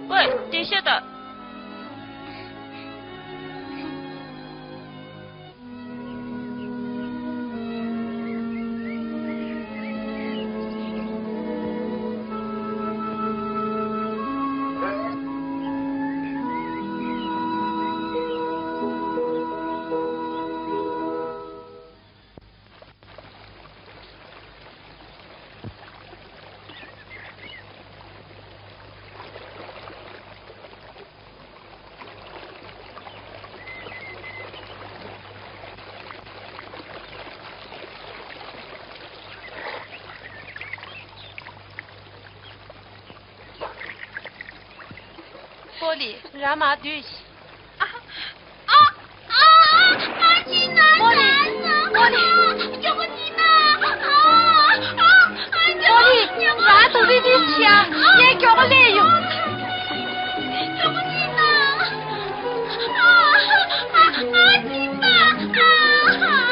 ཝེ། བདེ་ཤོད་དང་། པོ་ལི། རང་མར་སྡོད་ཤིག་ཨ། ཨ། ཨ། ཨ། ཅི་ན། པོ་ལི། པོ་ལི། ཅོག་ཅི་ན། ཨ། ཨ། པོ་ལི། རང་དུ་རི་རི་ཤི་ཡ། ངས་མགྱོགས་པོ་སླེབས་ཡོང་། ཅོག་ཅི་ན། ཨ། ཨ། ཨ། ཅི་ན། ཨ། ཨ། ཨ།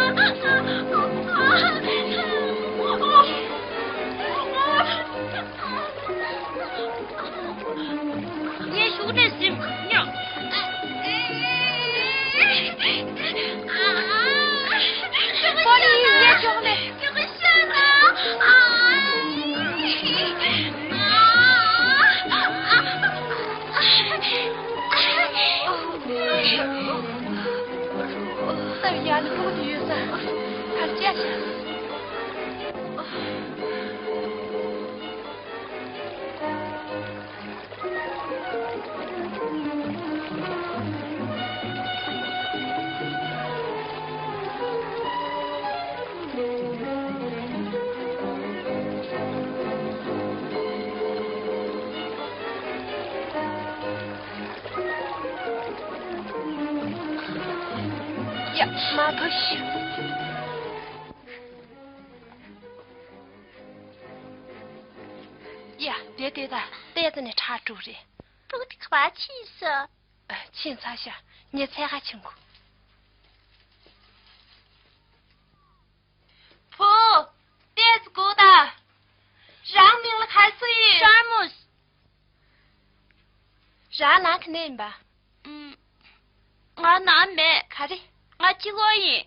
ངས་གཞུག་ནས་ཟིན་ཉོ། པོ་ལི། ངས་གཞུག་ནས། ད་ཡར་ལ་ཕྲུ་གུ་དེ་ཡོད་ས་གར་བཅར་ཤག་མ་ཕོ་ཤི། ཡ། དེ་དེ་ད་ཏོག་ཙམ་ནས་ཁྲག་དྲུག་རེད། ཕྲུ་གུ་དེ་ག་པར་ཕྱིན་སོང་། ཨ། ཕྱིན་ཚར་ཤག་ངས་འཚོལ་ག་ཕྱིན་གོ། བུ། ཏོག་ཙམ་སྒུག་དང་། རང་མིང་ལ་ག་རེ་ཟེར་ཡིན། ཤར་མུས། རང་ནང་ག་ནས་ཡིན་པ། ཨུམ། ང་ནང་མེད། ག་རེ། ང་གཅིག་པོ་ཡིན།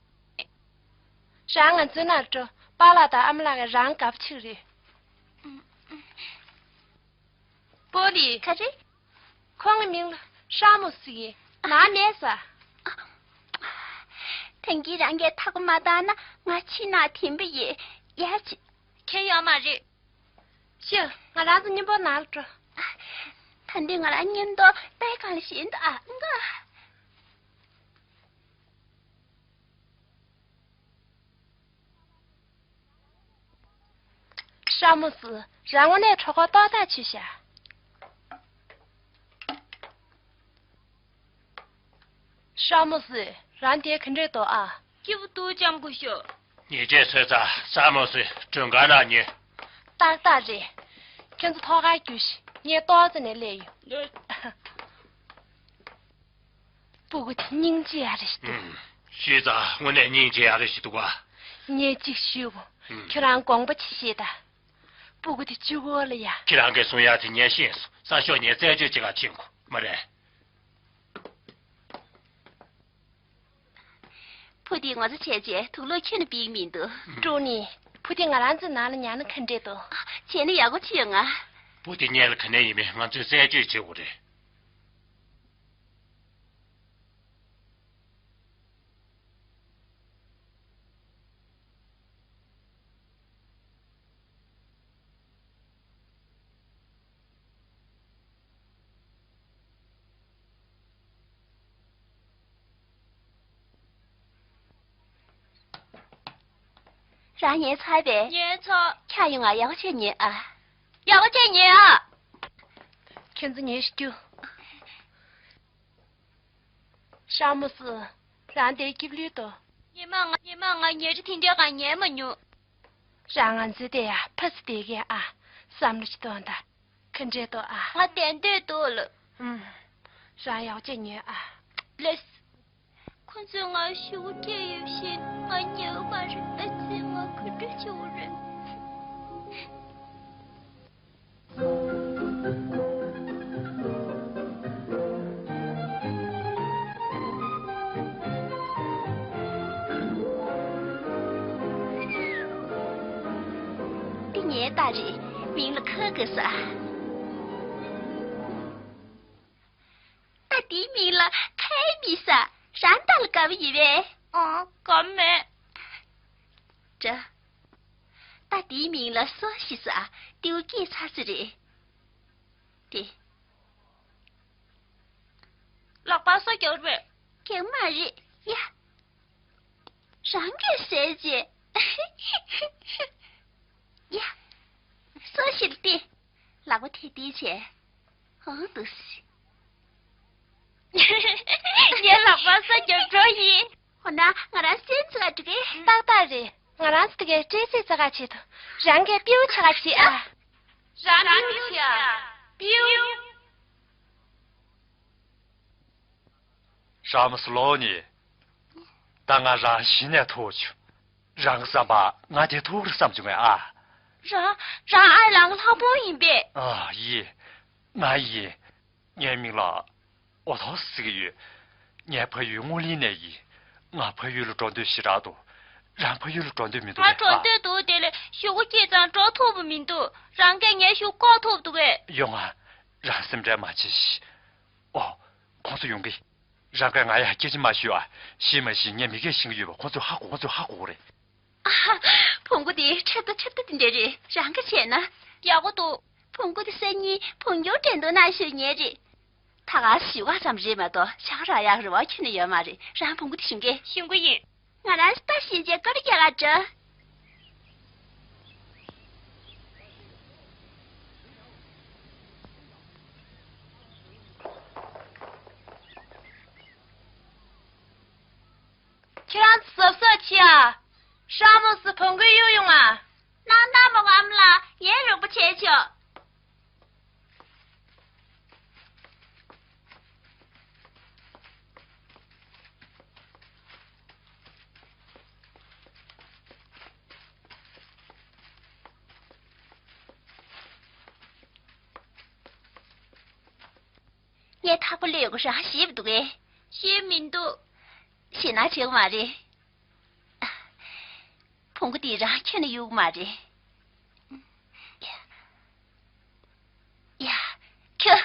རང་ང་ཚོའི་ནང་འགྲོ། པཱ་ལགས་དང་ཨ་མ་ལགས་ཀྱིས་རང་དགའ་པོ་བྱེད་ཀྱི་རེད། ཨུམ། པོ་ལི། ག་རེ། ཁོང་གི་མིང་ལ་ཤར་མུས་ཟེར་གི། ནང་མེད་ས། ད་གིན་རང་གིས་ཐག་པ་མ་བཏང་ན་ང་ཕྱི་ནང་འཐེན་པ་ཡིན། ཡ་ཅི། ཁྱེད་ཡོད་མ་རེད། ཤི། ང་རང་ཚོ་མཉམ་པོ་ནང་ལ་འགྲོ། ད་འདི་ང་རང་མཉམ་དུ་པའི་སྒང་ལ་བཞག་འདུག་ཨ། ང་། ཤར་མུས། རང་དངོས་གནས་གྲོད་ཁོག་ཏོག་ཏག་བྱས་ཤག་ཤར་མུས། རང་དེ་ག་འདྲས་འདུག་ཨ། སྐྱིད་པོ་འདུག་ལྕམ་སྐུ་ཞབས། ཉེས་ཆད་ཚོད་ཚར། ཤར་མུས། མགྲོན་ཁང་ནང་ཉལ། ཏག་ཏག་རེད། ཁྱེད་ཚོ་ཐོག་ཁར་རྒྱུགས་ཤིག་ངས་ཏོག་ཙམ་ནས་སླེབས་ཡོང་། སྤུ་གུ་དེ་སྙིང་རྗེ་ཡག་རེད་ཤི་འདུག་ཨུམ། ཤི་ཙང་དངོས་གནས་སྙིང་རྗེ་ཡག་རེད་ཤི་འདུག་ག་ངས་གཅིག་ཞུ་གོ། ཨུམ། ཁྱོད་རང་དགོངས་པ་ཅིག་བཞེས་དང་། སྤུ་གུ་དེ་གཅིག་པོ་ལ་ཡ། ཁྱེད་རང་གིས་གསུང་ཡག་དེ་ངས་ཤེས་སོང་། ས་ཞོག་ངས་རྩད་གཅོད་བྱེད་ག་ཕྱིན་གོ། མ་རེད། བུ་དེ་ངོ་ཚ་བྱས་བྱས་དུག་ལོག་ཁྱོན་ནས་ཕོག་གི་མི་འདུག་ཀྲུའུ་ནི། བུ་དེ་ང་རང་ཚོའི་ནང་ལ་ཉར་ན་ག་འདྲས་འདུག་བྱས་ན་ཡག་པོ་ཅིག་ཡོང་ང་། བུ་དེ་སྔོན་ལ་ག་ནས་ཡིན་མིན་ང་ཚོས་རྩད་གཅོད་བྱེད་དགོས་རེད། རང་ཉལ་ཚར་བས། ཉལ་ཚར། འཁྱག་ཡོང་ང་། ཡག་པོ་བྱས་ཉལ་ཨ། ཡག་པོ་བྱས་ཉལ་ཨ། ཁྱེད་ཚོ་ཉལ་ཤོག་རྒྱུ། ཤར་མུས། རང་དེ་སྐྱིད་པོ་ལོས་དོ། ཉི་མ་ང་ཉི་མ་ང་ཉལ་ཁྲི་དེ་འདྲའི་སྒང་ཉལ་མ་མྱོང་། རང་ང་ཚོའི་དེ་ཡ་ཕ་སི་བསྡད་མཁན་ཨ། བསམ་བློ་ཅིག་གཏོང་དང་། ག་འདྲས་འདུག་ཨ། ང་བསྡད་འདོད་འདུག་ལགས། ཨུམ། རང་ཡག་པོ་བྱས་ཉལ་ཨ། ལགས། ཁོ་ཚོས་ང་ཤོག་བུ་སྤྲད་ཡོད་བཞིན་ང་ཉལ་གི་མ་རེད། ཨ་ཙི། ང་ག་འདྲ་བྱེད་དགོས་རེད། འདི་ངའི་རྟ་རེད། མིང་ལ་ཁ་དགའ་ས། རྟ་འདིའི་མིང་ལ་ཁའི་མི་ས། རང་རྟ་ལ་དགའ་པོ་ཡོད་པས། ཨང་། དགའ་མེད། འདྲ། རྟ་འདིའི་མིང་ལ་སོ་ཞེས་ཟེར། ཏེའུ་སྐྱེས་ཚར་ཚར་རེད། དེ། ལག་པ་སོ་རྒྱག་རེད། རྒྱག་མ་རེད་ཡ། རང་གིས་ཟས་བྱེད། ཡ། སོ་ཞིག་སྟེ། ལག་པ་ཐེ་ཏེ་བྱས། ཧང་འདུག་སི། ངའི་ལག་པ་སོ་རྒྱག་འགྲོ་ཡིན། འོ་ན་ང་རང་སེམས་ཚ་ག་འགྲོ་གི། ཏག་ཏག་རེད། ང་རང་ཚོ་དེ་གའི་སྤྲེལ་ཚེ་ཚ་ག་ཆེད་དུ། རང་གིས་པིའུ་ཆ་ག་བྱེད་ཨ། རང་པིའུ་བྱེད་ཨ། པིའུ། ཤར་མུས་ལོ་ནི། ད་ང་རང་གཞི་ནས་ཐུག་བྱུང་། རང་གི་བསམ་པ་ང་དེ་ཐུག་རེད་བསམ་བྱུང་ངས་ཨ། རང་རང་ཨ་རང་གི་ལྷག་པོ་ཡིན་པས། ཨ་ཡིན། ང་ཡིན། ངའི་མིང་ལ་ཨོ་ཐོག་ཟེར་གྱི་ཡོད། ངའི་ཕ་ཡུལ་སྔོ་ལི་ནས་ཡིན། ང་ཕ་ཡུལ་ལ་འགྲོ་འདོད་ཞེ་དྲག་འདུག་རང་ཕ་ཡུལ་ལ་འགྲོ་འདོད་མི་འདུག་ང་གས་འགྲོ་ཨ། འདོད་འདུག་དེ་ལས་ཤོག་གུ་སྐྱེས་ཙང་འགྲོ་ཐུབ་པ་མི་འདུག་རང་གིས་ངའི་ཤོག་བཀོག་ཐུབ་འདུག་གས། ཡོང་ང་། རང་སེམས་ཁྲལ་མ་བྱེད་ཤིག་ཨོ། ཁོང་ཚོ་ཡོང་གི། རང་གིས་ང་ཡ་སྐད་ཆ་མ་ཤོད་ཨ། ཤི་མ་ཤི་ངས་མི་སྐད་ཤེས་ཀྱི་ཡོད་པ་ཁོང་ཚོས་ཧ་གོ། ཁོང་ཚོས་ཧ་གོ་གི་རེད། ཨ་ཧ། བོང་གུ་དེ་འཁྲབ་སྟངས་འཁྲབ་སྟངས་དེ་འདྲ་རེད། རང་གིས་བྱས་ན། ཡག་པོ་འདུག་བོང་གུ་དེ་སང་ཉིན་བོང་ཡུག་འགྲན་བསྡུར་ནང་ཞུགས་མཁན་རེད། ད་ག་ཞུ་བ་ཙམ་རེད་མ་གཏོགས་ཆག་རག་ཡག་རེ་བ་ཁྱོན་ནས་ཡོད་མ་རེད། རང་བོང་གུ་དེ་ཞུ་གི། ཞུ་གི་ཡིན། ང་རང་ལྟ་བཞིན་བྱས་སྐར་རྒྱག་ག་འགྲོ། ཧྲ་མོ་སི་བོང་གུ་གཡུག་ཡོང་ང་། གནང་དང་མོ་ངམ་ལ་ངས་རོགས་པ་བྱས་ཆོག་ངས་ཐག་པ་ལས་གོ་རང་ཤེས་པ་འདུག་གས། ཤེས་མི་འདུག་ཞེད་སྣང་བྱེད་དགོས་མ་རེད། བོང་གུ་དེ་རང་ཁྱོན་ནས་གཡུག་མ་རེད། ཡ། ཁྱོད།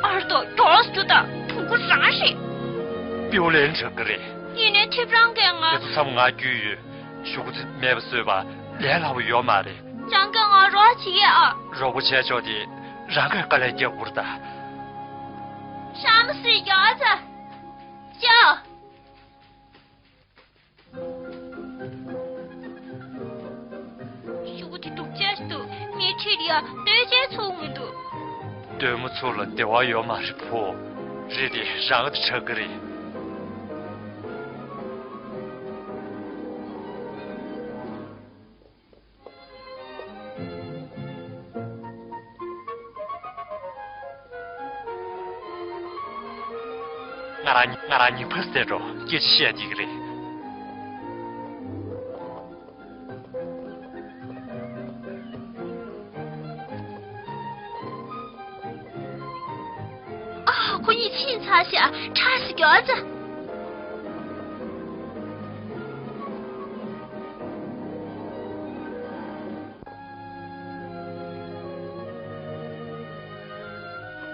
ཨར་ཏོ་ཀྱོག་རྒྱུ་དང་བོང་གུ་རང་རེད། པིའུ་ལན་དྲག་གི་རེད། ཡིན་ནའི་ཐེབས་རང་གིས་ང་། དེ་ཚོ་ཚང་མ་ང་རྒྱུས་ཡོད། གཞུག་གུ་ཚེ་མེད་པ་བཟོས་པ་ལས་སླ་པོ་ཡོད་མ་རེད། རང་གིས་ང་རོགས་བྱེད་ཀྱི་ཨ། རོགས་པ་བྱས་ཆོག་དེ་རང་གིས་དཀའ་ལས་རྒྱག་དགོས་རེད་ད། ཧྲ་མོ་སི་ཡ་ཚ། ཅོ། གཞུག་གུ་དེ་སྡུག་ཅག་ཞིག་འདུག་ངའི་འཁྲིས་ལ་ཡ་སྟོད་ཆས་ཚུགས་མི་འདུག་སྟོན་མོ་ཚོ་ལ་བདེ་བ་ཡོད་མ་རེད་ཕོ། རེད་དེ་རང་གི་ཆགས་ཀྱི་རེད། ང་རང་ང་རང་ཉིན་ཕར་ཟད་འགྲོ་སྐད་ཆ་བཤད་བསྡད་ཀྱི་རེད། ཨ། ཁོ་གཉིས་ཕྱིན་ཚར་ཤག་ཁྲ་ཞིག་རྒྱག་ཙ།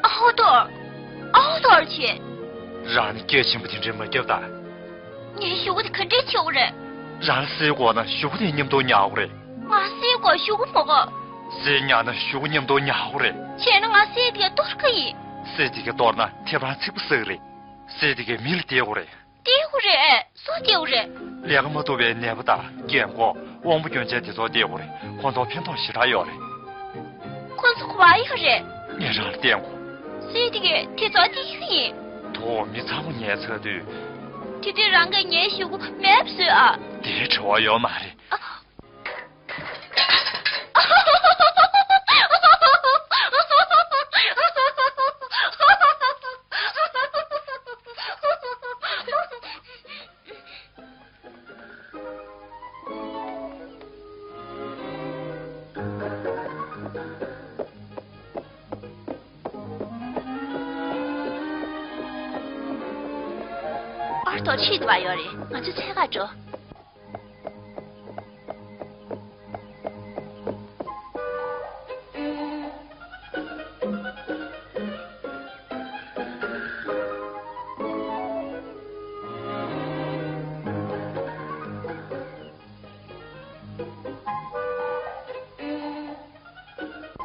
ཨའོ་ཏོར། ཨའོ་ཏོར་ཆེ། རང་ནི་སྐད་ཆེན་པོ་དེ་འདྲས་མ་རྒྱབ་དང་། ངའི་གཞུག་གུ་དེ་ག་འདྲས་ཆེ་བོ་རེད། རང་ལ་གསེར་དགོས་ན་གཞུག་གུ་དེ་མཉམ་དུ་ཉར་དགོས་རེད། ང་གསེར་དགོས་གཞུག་གུ་མ་དགོས། གསེར་ཉར་ན་གཞུག་གུ་མཉམ་དུ་ཉར་དགོས་རེད། བྱས་ན་ང་གསེར་དེ་ག་གཏོར་གི་ཡིན། གསེར་དེ་ག་གཏོར་ན་ཐེབས་རང་ཚིག་པ་ཟ་གི་རེད། གསེར་དེ་ག་མི་ལ་སྟེར་དགོས་རེད། སྟེར་དགོས་རེད། སུ་སྟེར་དགོས་རེད། ལས་ཀ་མ་ཐུབ་པའི་ནད་པ་དང་རྒན་འཁོགས་དབང་པོ་སྐྱོན་ཅན་དེ་ཚོར་སྟེར་དགོས་རེད། ཁོང་ཚོར་ཕན་ཐོགས་ཞེ་དྲག་ཡོད་རེད། ཁོང་ཚོ་ག་པར་ཡོད་རེད། ངས་རང་ལ་བསྟན་དགོས། སུས་དེ་གས་དེ་ཚོ་སྟེར་གི་ཡིན། དོ་མི་ཚང་མ་ཉལ་ཚར་དུས། དེ་དུས་རང་གིས་ངའི་གཞུག་གུ་མེད་པ་བཟོས་ཨ། དེའི་དྲི་བ་ཡོད་མ་རེད། ཨ། ཨར་ཏོ་ཁྲིད་པ་ཡོད་རེད། ང་ཚོ་འཚོལ་ག་འགྲོ།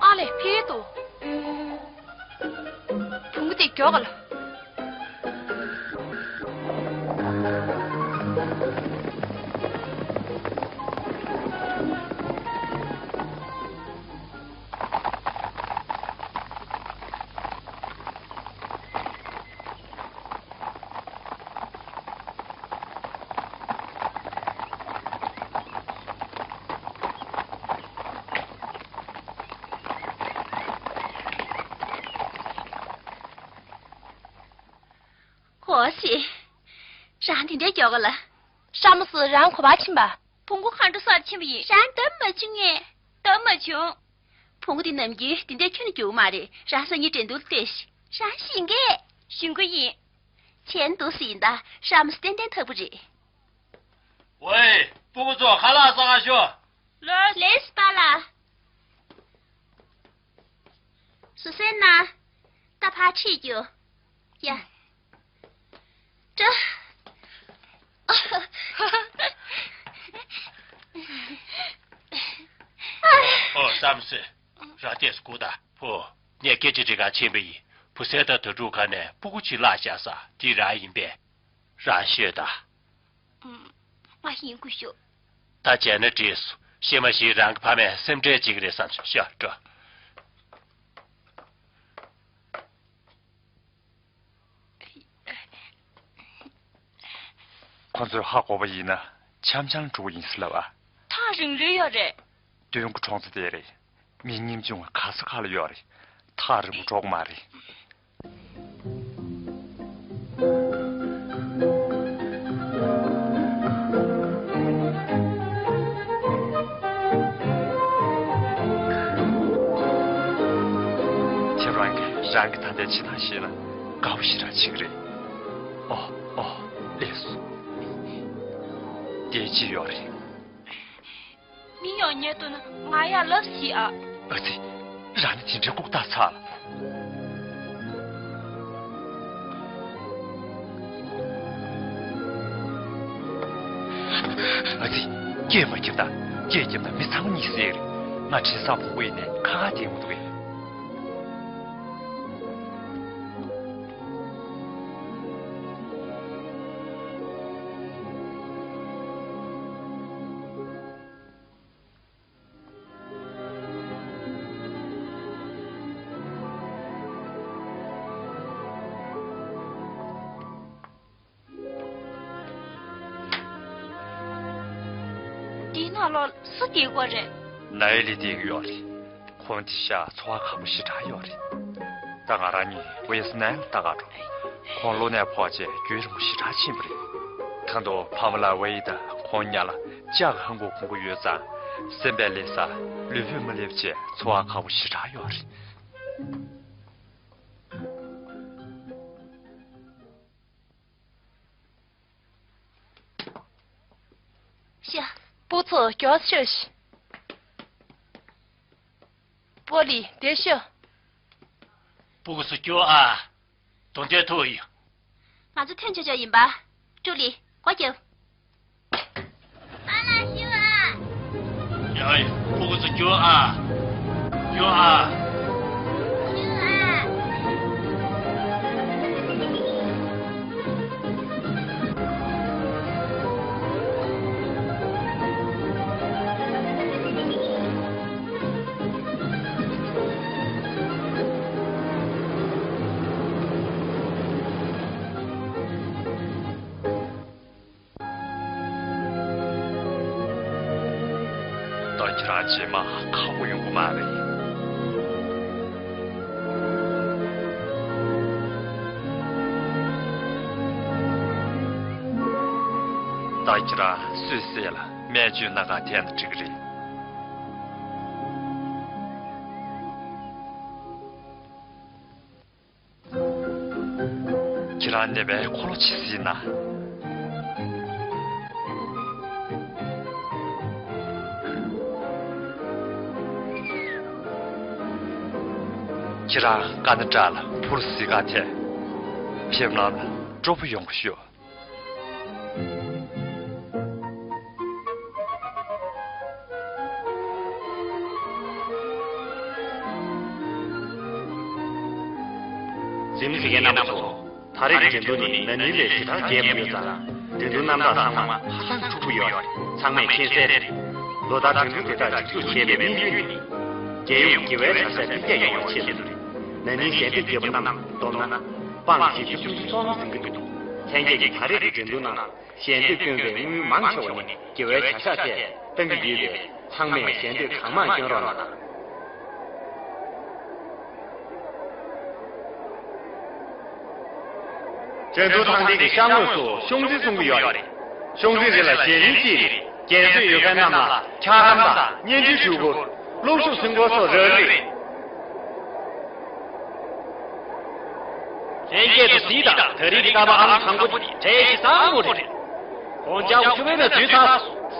ཨ་ལས་ཕེབས་དོ། བོང་བུ་དེ་མགྱོགས་ག་ལ། ཧོ་ཤི། རང་དེ་འདྲའི་མགྱོགས་ག་ལ། ཧྲ་མོ་སི་རང་ག་པར་ཕྱིན་པ། བོང་གུ་མཁའ་འགྲོ་སར་ཕྱིན་པ་ཡིན། རང་བརྡབ་མ་བྱུང་ངས། བརྡབ་མ་བྱུང་། བོང་གུ་དེ་ནམ་རྒྱུན་དེ་འདྲའི་ཁྱོན་ནས་མགྱོགས་མ་རེད། རང་སང་ཉིན་འགྲན་བསྡུར་ལ་ལྟོས་ཤིག་རང་ཞིང་གས། ཞུ་གི་ཡིན། བྱས་ན་འདུག་སེ་ཡིན་ད། ཧྲ་མོ་སི་ཏན་ཏན་ཐབས་པོ་རེད། ཝེ། སྤུ་གུ་ཚོ་ཁ་ལག་ཟ་ག་ཤོག་ལོས། ལེས་པ་ལ། སུ་སེན་ན། ད་ཕར་ཁྲིད་རྒྱུ། ཡ། ཀྲ། ཨོ་བསམ་སྲིད། ར་ཏེས་སྐུ་ད་ཕོ། ངས་སྐད་ཆ་འདྲི་ག་ཕྱིན་པ་ཡིན། བུ་སྲས་དང་དྭ་ཕྲུག་ཁ་ནས་སྤུ་གུ་གཅིག་བརླག་བཞག་ས་དེ་རང་ཡིན་པས། རང་ཤོད་ད། ང་ཡིན་དགོས་ཤོག་ད་བྱས་ན་འགྲིག་སོང་། ཤེས་མ་ཤེས་རང་གི་ཕ་མས་སེམས་ཁྲལ་བྱེད་ཀྱི་རེད་བསམ་སོང་། ཤོག་འགྲོ། ཁོ་ཚོས་ཧ་གོ་བ་ཡིན་ན་འཆམ་འཆམ་འགྲོ་གི་ཡིན་ཟེར་ལབ་ཨ། ཐག་རིང་རིང་ཡོད་རེད། སྟོན་གྱི་གྲོང་ཚོ་དེ་རེད། མི་ཉམ་ཆུང་ག་ས་ག་ལ་ཡོད་རེད། ཐག་རིང་པོ་འགྲོ་གི་མ་རེད། ཁྱེད་རང་གིས་རང་གི་ད་ལྟའི་བྱེད་སྟངས་ཤེས་ན་དགའ་པོ་ཞེ་དྲག་བྱེད་ཀྱི་རེད། ཨོ་ཨོ། ལེགས་སོ། བསྡད་ཀྱི་ཡོད་རེད། མི་ཡོང་ཉེན་འདུག་ན་ང་ཡར་ལབ་ཤིག་ཨ། ཨ་ཙི། རང་ནི་དེ་འདྲའི་ལྐུགས་རྟགས་ཚ་ལ། ཨ་ཙི། སྐད་མ་རྒྱབ་དང་། སྐད་རྒྱབ་ན་མི་ཚང་མ་གཉིད་སད་རེད། ང་དྲན་བཟང་བོང་བུ་ཡིན་ནས་ཁ་ཁ་བསྡད་མི་འདུག་གས། འདིའི་ནང་ལོགས་སུ་བསྡད་ཀྱི་ཡོད་རེད། ནའི་ལི་བསྡད་ཀྱི་ཡོད་རེད། ཁོང་དེང་སང་འཚོ་བ་ཁག་པོ་ཞེ་དྲག་ཡོད་རེད། ད་ང་རང་གཉིས་ཝེ་སི་ནན་ལ་ལྟ་ག་འགྲོ། ཁོང་གློ་ནད་ཕོག་རྗེས་རྒྱུན་རིང་པོ་ཞེ་དྲག་ཕྱིན་པ་རེད། ད་དུང་ཕ་མ་ལགས་ཝེ་ཡི་དང་ཁོང་ཉ་ལ་ལྕགས་ཀྱི་ཧང་གོ་གོན་གྱི་ཡོད་ཙང་། སེམས་པའི་ལས་ས་ལུས་པོས་མ་སླེབས་བྱས་འཚོ་བ་ཁག་པོ་ཞེ་དྲག་ཡོད་རེད། ཤ། སྤུ་ཚོ་མགྱོགས་ཤོག་ཤིག་པོ་ལི། དེ་ཤོག་སྤུ་གུ་ཚོ་སྐྱོ་ཨ། དོན་དེ་ཐུག་ཡོད། ང་ཚོ་ཐོན་ཆོག་ཆོག་ཡིན་པ། ཀྲུ་ལི། སྒོ་རྒྱབ། ཨ་ལ་ཞུ་ཨ། ཡ་ཡ། སྤུ་གུ་ཚོ་སྐྱོ་ཨ། སྐྱོ་ཨ། སྐྱོ་ཨ། ད་ཁྱེད་རང་རྗེས་མ་ཁག་པོ་ཡོང་གི་མ་རེད། ད་ཁྱེད་རང་སུད་སི་ལ་སྨན་བཅོས་གནང་ག་ཐད་ན་འགྲིག་གི་རེད། ཁྱེད་རང་ནད་པའི་འཁོར་ལོ་ཕྱེ་ཟིན་ན། ཁྱེད་རང་ཀ་ན་ཌ་ལ་འཕུར་ཟིན་ག་ཐད། ཕེབས་གནང་ན་སྤྲོ་པོ་ཡོང་གི་ཤོག་གཟིམ་ཟིག་གི་རྣམ་པ་ཚོ། ད་རེས་ཀྱི་འགྲན་བསྡུར་ནི་ན་ནིང་ལས་ཞེ་དྲག་རྒྱས་པ་ཡོད་ཙང་། འགྲན་བསྡུར་རྣམ་དག་ཚང་མ་ཧ་ཅང་འཁྲུག་པོ་ཡོད་རེད། ཚང་མས་མཁྱེན་གསལ་རེད། ལོ་ལྟར་འགྲན་བསྡུར་དེ་དག་སྒྲིག་འཛུགས་བྱས་པའི་དམིགས་ཡུལ་ནི། རྒྱལ་ཡོངས་དགེ་བའི་བྱ་གཞག་འཕེལ་རྒྱས་ཡོང་བའི་ཆེད་དུ་རེད། ན་ནིང་ཞལ་འདེབས་བརྒྱབ་པ་རྣམས་བསྡོམས་ན་སྤང་བཞི་བཅུ་སུམ་ཅུ་སོ་ལྔ་ཟིན་གྱི་འདུག་ལྷན་རྒྱས་ཀྱིས་ད་རེས་ཀྱི་འགྲན་བསྡུར་ནང་ཞལ་འདེབས་བསྐྱོན་པའི་དངུལ་མང་ཆེ་བ་ནི་དགེ་བའི་བྱ་གཞག་ཐད་བཏང་གི་ཡོད་པས། ཚང་མས་ཞལ་འདེབས་གང་མང་བསྐྱོན་རོགས་གནང་། འགྲན་བསྡུར་ཐེངས་འདིའི་གི་ཤར་ངོས་སུ་ཤོག་འཛིན་གསུང་གི་ཡོད་རེད། ཤོག་འཛིན་རེ་ལ་ཞལ་རིམ་གཅིག་རེ། རྒྱན་སྲོལ་ཡོད་མཁན་རྣམས་ལ་འཁྱགས་རོམ་དང་བརྙན་འཕྲིན་འཇུག་སྒོ། གློག་ཤུགས་སྲུང་སྐོར་སོགས་རག་གི་རེད། ལྷན་རྒྱས་ཚོ་གཟིགས་དང་། ད་རེས་ཀྱི་རྟག་པར་ཨང་དང་པོ་དེ་གྲས་ཀྱི་བཟང་མོ་རེད། ཁོང་ཅག་ཆུ་བོའི་ནང་འཛུལ་ཚར།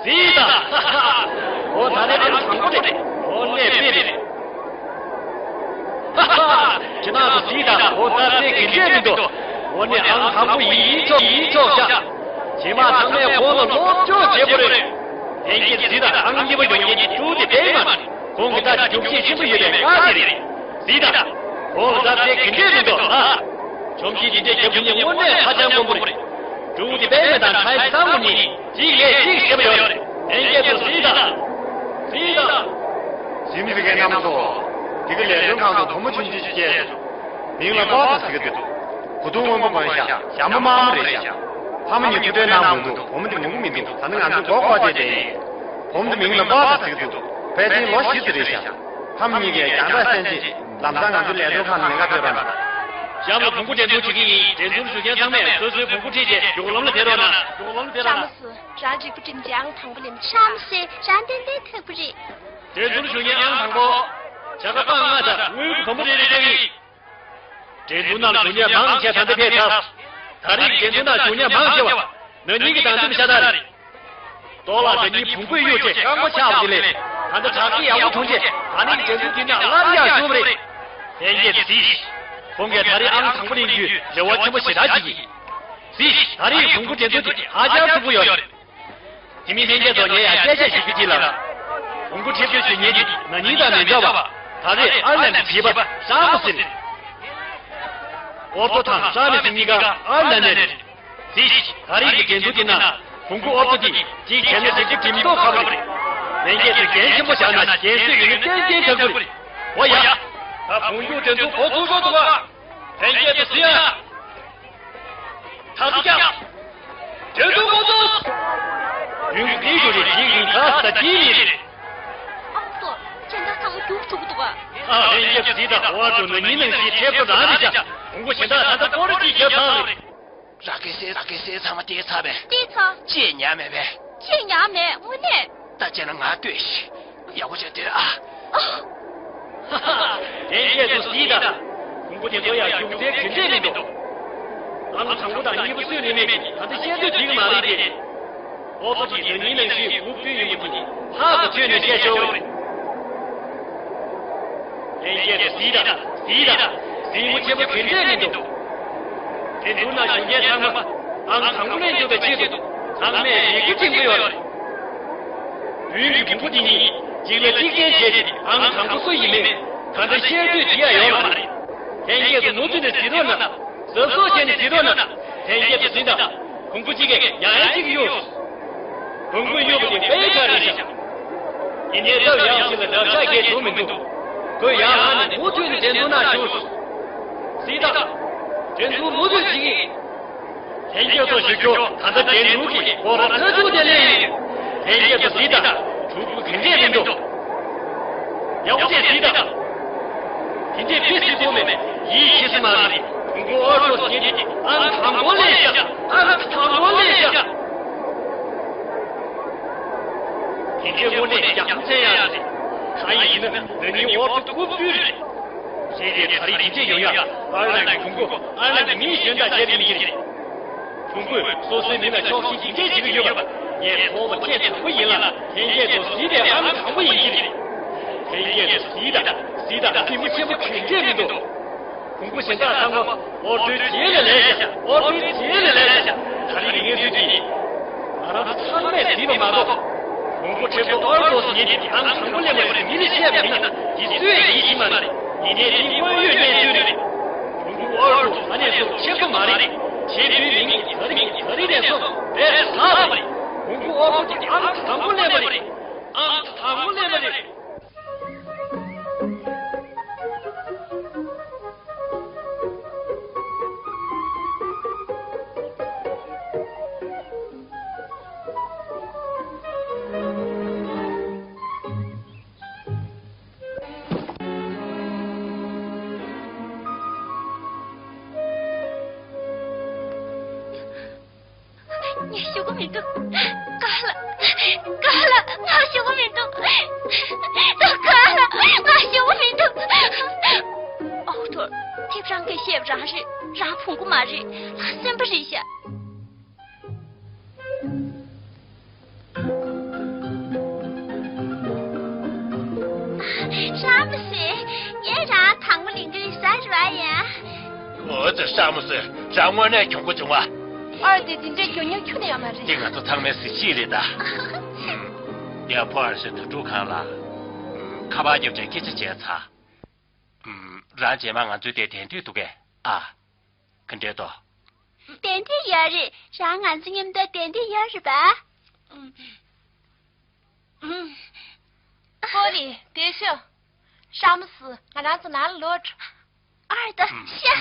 གཟིགས་དང་། འོ་ད་ནི་ཨང་དང་པོ་རེད། འོ་གནས་དཔེ་རེད། ཁྱེད་རང་ཚོ་གཟིགས་དང་། འོ་ད་རྩེ་གི་འབྲས་མི་འདུག་འོ་ནི་ཨང་དང་པོ་ཡིན་ཆོག་ཡིན་ཆོག་བཞག་རྗེས་མ་ཚང་མས་ཁོང་ལ་སློབ་སྦྱོང་བྱེད་དགོས་རེད། ལྷན་རྒྱས་གཟིགས་དང་། ཨང་གཉིས་པ་ཡོང་མཁན་ཀྲུའུ་ཏི་པེ་མ་རེད། ཁོང་གི་རྟ་རྒྱུག་ཤུགས་ཆེན་པོ་ཡོད་པའི་རྟགས་དེ་རེད། གཟིགས་དང་། ཁོང་ལ་ད་རྩེ་གི་འབྲས་མི་འདུག་ཨ། ཆོམ་གྱིས་འདི་འདྲའི་རྒྱབ་ཀྱི་ནི་དངོས་གནས་ཧ་ཅང་དཀོན་པོ་རེད། ཀྲུའུ་ཏི་པེ་མེ་དང་ཁྲའི་སང་ཝུ་གཉིས་གཅིག་ལས་གཅིག་ཞན་པོ་ཡོད་རེད། ལྷན་རྒྱས་ཚོ་གཟིགས་དང་། གཟིགས་དང་། གཟིམ་ཟིག་གི་རྣམ་ཚོ། དེ་གི་ལས་དོན་ཁང་དུ་བུ་མོ་ཆུང་ཆུང་ཞིག་སྐྱེས་སོང་། མིང་ལ་ཀོ་ཐ་ཟེར་གི་འདུག་གོས་ཐུང་སྔོན་པོ་གོན་ཤག་ཞྭ་མོ་དམར་མོ་རེད་ཤག་ཕ་མ་གཉིས་ཐུག་འཕྲད་གནང་མི་འདུག་བུ་མོ་དེ་ཉན་གི་མི་འདུག་ད་ནི་ང་ཚོས་མགོ་སྐོར་བྱས་བསྡད་ཡིན། བུ་མོ་དེ་མིང་ལ་པར་ཏི་ཟེར་གྱི་འདུག་ཕལ་ཆེར་ལོ་བཞི་ཙམ་རེད་ཤག་ཕ་མ་གཉིས་ཀས་རྒྱང་ཐག་སེང་ཆེད་ལམ་སང་ང་ཚོའི་ལས་དོན་ཁང་ལ་ལས་ཀ་ཕེབས་རོགས་གནང་། གཤམ་ལ་བོང་གུ་འགྲན་བསྡུར་བྱེད་ཀྱི་ཡིན། འགྲན་བསྡུར་ཞུགས་མཁན་ཚང་མས་སོ་སོའི་བོང་གུ་ཁྲིད་བྱས་མགྱོགས་ལམ་ལ་བསྡད་རོགས་གནང་། མགྱོགས་ལམ་ལ་བསྡད་རོགས་གནང་། བཀྲ་མོ་བསུ། རང་རིག་པ་སྒྲིམ་རྗེས་ཨང་དང་པོ་ལེན། བཀྲ་མོ་བསུ། རང་ཏན་ཏན་ཐུབ་ཀྱི་རེད། འགྲན་བསྡུར་ཞུགས་མཁན་ཨང་དང་པོ། བྱ་དགའ་པང་ལྔ་དང་དངུལ་གྱི་བམ་པོ་རེ་རེ་སྤྲད་ཀྱི་ཡིན། འགྲན་བསྡུར་ནང་ཞུགས་མཁན་མང་ཆེ་ད་ལྟ་ཕེབས་ཚར། ད་རེས་འགྲན་བསྡུར་ནང་ཞུགས་མཁན་མང་ཆེ་བ་ན་ནིང་གི་བདག་འཛིན་ཤ་སྟག་རེད། ཏོག་ལ་ན་ནིང་བོང་གུས་གཡུགས་རྗེས་རྐང་པ་ཆག་པ་དེ་ལས་ད་ལྟ་དྲག་སྐྱེད་ཡག་པོ་བྱུང་རྗེས་ད་ནིང་འགྲན་བསྡུར་འདི་ནང་སླར་ཡང་ཞུགས་པ་རེད། ལྷན་རྒྱས་ཚོ་གཟིགས། ཁོང་གིས་ད་རེས་ཨང་དང་པོ་ལེན་རྒྱུའི་རེ་བ་ཆེན་པོ་ཞེ་དྲག་བྱེད་ཀྱི། གཟིགས། ད་རེས་བོང་གུ་འགྲན་བསྡུར་འདི་ཧ་ཅང་སྡུག་པོ་ཡོད་རེད། དེ་མིན་ལྷན་རྒྱས་ཚོ་ངས་ཡང་སྐད་ཆ་ཞིག་གི་ཅི་ལ། བོང་གུ་ཁྲིད་རྒྱུ་ཞུ་མཁན་གྱི་ན་ནིང་དང་མི་འདྲ་བ། ད་རེས་ཨར་ལན་གྱི་བྱིས་པ་ཧྲ་མོ་ཟེར། ཨོར་ཏོ་དང་ཧྲ་མི་སི་གཉིས་ཀ་ཨར་ལན་ནས་རེད། གཟིགས། ད་རེས་ཀྱི་འགྲན་བསྡུར་འདི་ན་བོང་གུ་ཨོར་ཏོ་འདི་གཅིག་བྱས་ན་གཅིག་གི་གྲིམ་མདོག་ཁ་པོ་རེད། ལྷན་རྒྱས་ཚོས་འགན་ཆེན་པོ་བཞག་ན་རྒྱལ་སྲིད་ཡོད་ན་གཏན་གཏན་ཐག་པོ་རེད། འོ་ཡ། ད་བོང་གུ་འགྲན་བསྡུར་འགོ་ཚུགས་ཆོག་འདུག་ག་ལྷན་རྒྱས་ཚོ་གཟིགས་ཨ། ཐག་རྒྱག་འགྲན་བསྡུར་འགོ་ཚུགས། ཡུན་རིང་རྒྱུ་རེད། ཡུན་རིང་ད་ས་ཀྱི་མི་རེད། ཨ་ཁུ་ཚོ། སྦྱིན་བདག་ཚང་མ་རྒྱུགས་འགྲོ་གི་འདུག་ག་ཨ་ལྷན་རྒྱས་གཟིགས་དང་། ཨོ་ཨ་ཏོ་ན་ནིང་ནང་བཞིན་ཁྱེད་ཚོ་རང་རེད་ཤག་བོང་གུ་གཞན་དག་ད་ལྟ་སྐོར་ར་གཅིག་བརྒྱབ་ཚར་རེད། ར་གེ་སེ་ར་གེ་སེ་ཚང་མ་བལྟས་ཚར་བས། བལྟས་ཚར། ཅི་ཉག་མེད་པས། ཅི་ཉག་མེད། དངོས་གནས། ད་བྱས་ན་ང་ལྟོས་ཤིག་ཡག་པོ་བྱས་སྡོད་ཨ། ཨ། ལྷན་རྒྱས་ཚོ་གཟིགས་དང་། བོང་གུ་དེ་ཚོ་ཡང་རྒྱུག་རྩལ་ག་འདྲས་མི་འདུག་ཨང་དང་པོ་དང་གཉིས་པ་སུ་ཡིན་མིན་ད་ལྟ་བཤད་ཚོད་འགྲིག་གི་མ་རེད་དེ། ཨོ་ཙི་ཅི་ན་ནིང་ནང་བཞིན་འུབ་བཏུལ་ཡིན་པ་དེ་ཧ་གོ་ཚོད་ནས་བཤད་ཆོག་གི་རེད། ལྷན་རྒྱས་ཚོ་གཟིགས་དང་། གཟིགས་དང་། གཟིགས་མོ་ཆེན་པོ་ག་འདྲས་མི་འདུག་དེ་འདུག་ན་ཞུགས་མཁན་ཚང་མ་ཨང་དང་པོ་ལེན་ཐུབ་པའི་ཆེད་དུ་ཚང་མས་ལས་འགུལ་ཆེན་པོ་ཡོད་རེད། བོད་ཀྱི་བོང་གུ་འདི་གཉིས་གཅིག་ལ་གཅིག་རྟེན་བྱས་ཏེ་ཨང་དང་པོ་སུ་ཡིན་མིན་ད་ལྟ་བཤད་ཚོད་ཅི་ཡང་ཡོད་མ་རེད། ལྷན་རྒྱས་ཚོ་མུ་མཐུད་ནས་གཟིགས་རོགས་གནང་། གཟབ་གཟབ་བྱས་ནས་གཟིགས་རོགས་གནང་། ལྷན་རྒྱས་ཚོ་གཟིགས་དང་། བོང་གུ་གཅིག་གིས་ཡང་ཡང་གཅིག་གཡུགས། བོང་གུ་གཡུགས་པ་དེ་དཔེ་ཁག་རེད་ཤག་ཡིན་ནའི་སྟབས་ཡག་ཅིག་ལ་འདབ་ཆགས་རྒྱག་ཐུབ་མི་འདུག་ཁོས་ཡང་ཨ་ནི་མུ་མཐུད་ནས་འགྲན་བསྡུར་ནང་ཞུགས། གཟིགས་དང་། འགྲན་བསྡུར་མུ་མཐུད་བྱེད་ཀྱི། ལྷན་རྒྱས་ཚོ་ཞུ་རྒྱུ་ད་ལྟ་འགྲན་བསྡུར་གྱི་སྐོར་ར་ཐག་ཆོད་དེ་ལས་ཡོད། ལྷན་རྒྱས་ཚོ་གཟིགས་དང་། གྲུ་གུ་ག་འདྲས་མི་འདུག་ཡག་པོ་བྱས་གཟིགས་དང་། དེ་འདྲས་དཔེ་སྲིད་དོ་མེད། ཡིད་ཆེས་སུ་མ་རེད། ཁོང་ཁོ་ཨོར་ཏོ་ཟེར་དེ་ཨང་དང་པོ་ལེན་ཤག་ཨང་དང་པོ་ལེན་ཤག་དེ་འདྲས་དངོས་གནས་རྒྱལ་མཚན་ཡང་རེད། གང་ཡིན་ན་ན་ནིང་ཨོར་ཏོ་རྐུབ་བསྐྱུར་རེད། ཟེར་དེ་ད་རེས་དེ་འདྲས་ཡོང་ཡག་ཨར་ལན་གྱི་ཁོང་ཁོ་ཨར་ལན་གྱི་མིའི་ཞོན་དག་བྱས་པའི་མི་རེད། ཁོང་ཁོས་སོ་སོའི་མི་ལ་ཕྱོགས་ཞེན་ཇི་འདྲས་བྱེད་ཀྱི་ཡོད་པ་ངས་མཐོང་བ་ཐེངས་དང་པོ་ཡིན་ལ། ལྷན་རྒྱས་ཚོ་གཟིགས་པའི་ཨང་དང་པོ་ཡིན་གྱི་རེད། ལྷན་རྒྱས་ཚོ་གཟིགས་དང་། གཟིགས་དང་། སྲིད་མོ་ཆེན་པོ་ག་འདྲས་མི་འདུག་ཁོང་ཁོ་གཞན་དག་ཚང་མ་ཨོར་ཏོའི་རྗེས་ལ་ལས་ཤག་ཨོར་ཏོའི་རྗེས་ལ་ལས་ཤག་ད་རེས་ཀྱི་གནས་ཚུལ་འདི་ང་རང་ཚོ་ཚང་མས་གཟིགས་པ་མ་གཏོགས། ཁོང་ཁོ་ཁྲེ་པོ་ཨོར་ཏོ་ཟེར་མཁན་དེ་ཨང་དང་པོ་ལེན་པ་ཞིག་མི་ལ་བཤད་པ་ཡིན་ན་དེ་སུས་ཡིན་གྱི་མ་རེད། ཡིན་ནའི་དེ་དངོས་ཡོད་གནས་ཚུལ་རེད། ཁོང་ཁོ་ཨོར་ཏོ་ད་ནས་བཟུང་ཆེན་པོ་མ་རེད། ཁྱེད་ཚོའི་མིང་གི་ད་རིང་ད་རིང་ནས་བཟུང་བེད་ཟ་བ་རེད། ཁོང་ཁོ་ཨོར་ཏོ་དེ་ཨང་དང་པོ་ལེན་པ་རེད། ཨང་དང་པོ་ལེན་པ་རེད། ངས་ཞུ་གི་མི་འདུག་ག་ལ། ག་ལ། ང་ཞུ་གི་མི་འདུག་ད་ག་ལ། ང་ཞུ་གི་མི་འདུག་ཨོ་ཐོར། དེབ་རང་གིས་བཤད་པ་རང་རེད། རང་བོང་གུ་མ་རེད། ལྷ་སེམས་པ་རེད་ཤག་ཧྲ་མི་སི། ངས་རང་དང་པོ་ལེན་གི་རེད་ཟེར་བ་ཡིན། འོ་ཙི་ཧྲ་མི་སི། རང་དངོས་གནས་གྱོང་པོ་བྱུང་བ། ཨར་དེ་དེ་འདྲའི་གྱོང་ཉེས་ཁྱོན་ནས་ཡོད་མ་རེད། འདི་ང་ཚོ་ཚང་མའི་གཟི་བརྗིད་རེད་ད། ཡ་ཕོ་ཨར་ཤི་དྭ་ཕྲུག་ཁང་ལ། ཁ་པར་བརྒྱབ་བྱས་སྐད་ཆ་བྱས་ཚར། རང་རྗེས་མ་ང་ཚོའི་དེ་དན་དུས་འདུག་གས་ཨ། ག་འདྲས་འདུག་དན་དུས་ཡོད་རེད། རང་ང་ཚོ་མཉམ་དུ་དན་དུས་ཡོད་རེད་པ། ཀོ་ལི། དེ་ཤོ། ཧྲ་མི་སི། ང་རང་ཚོ་ནང་ལ་ལོག་འགྲོ། ཨར་ད་ཤ།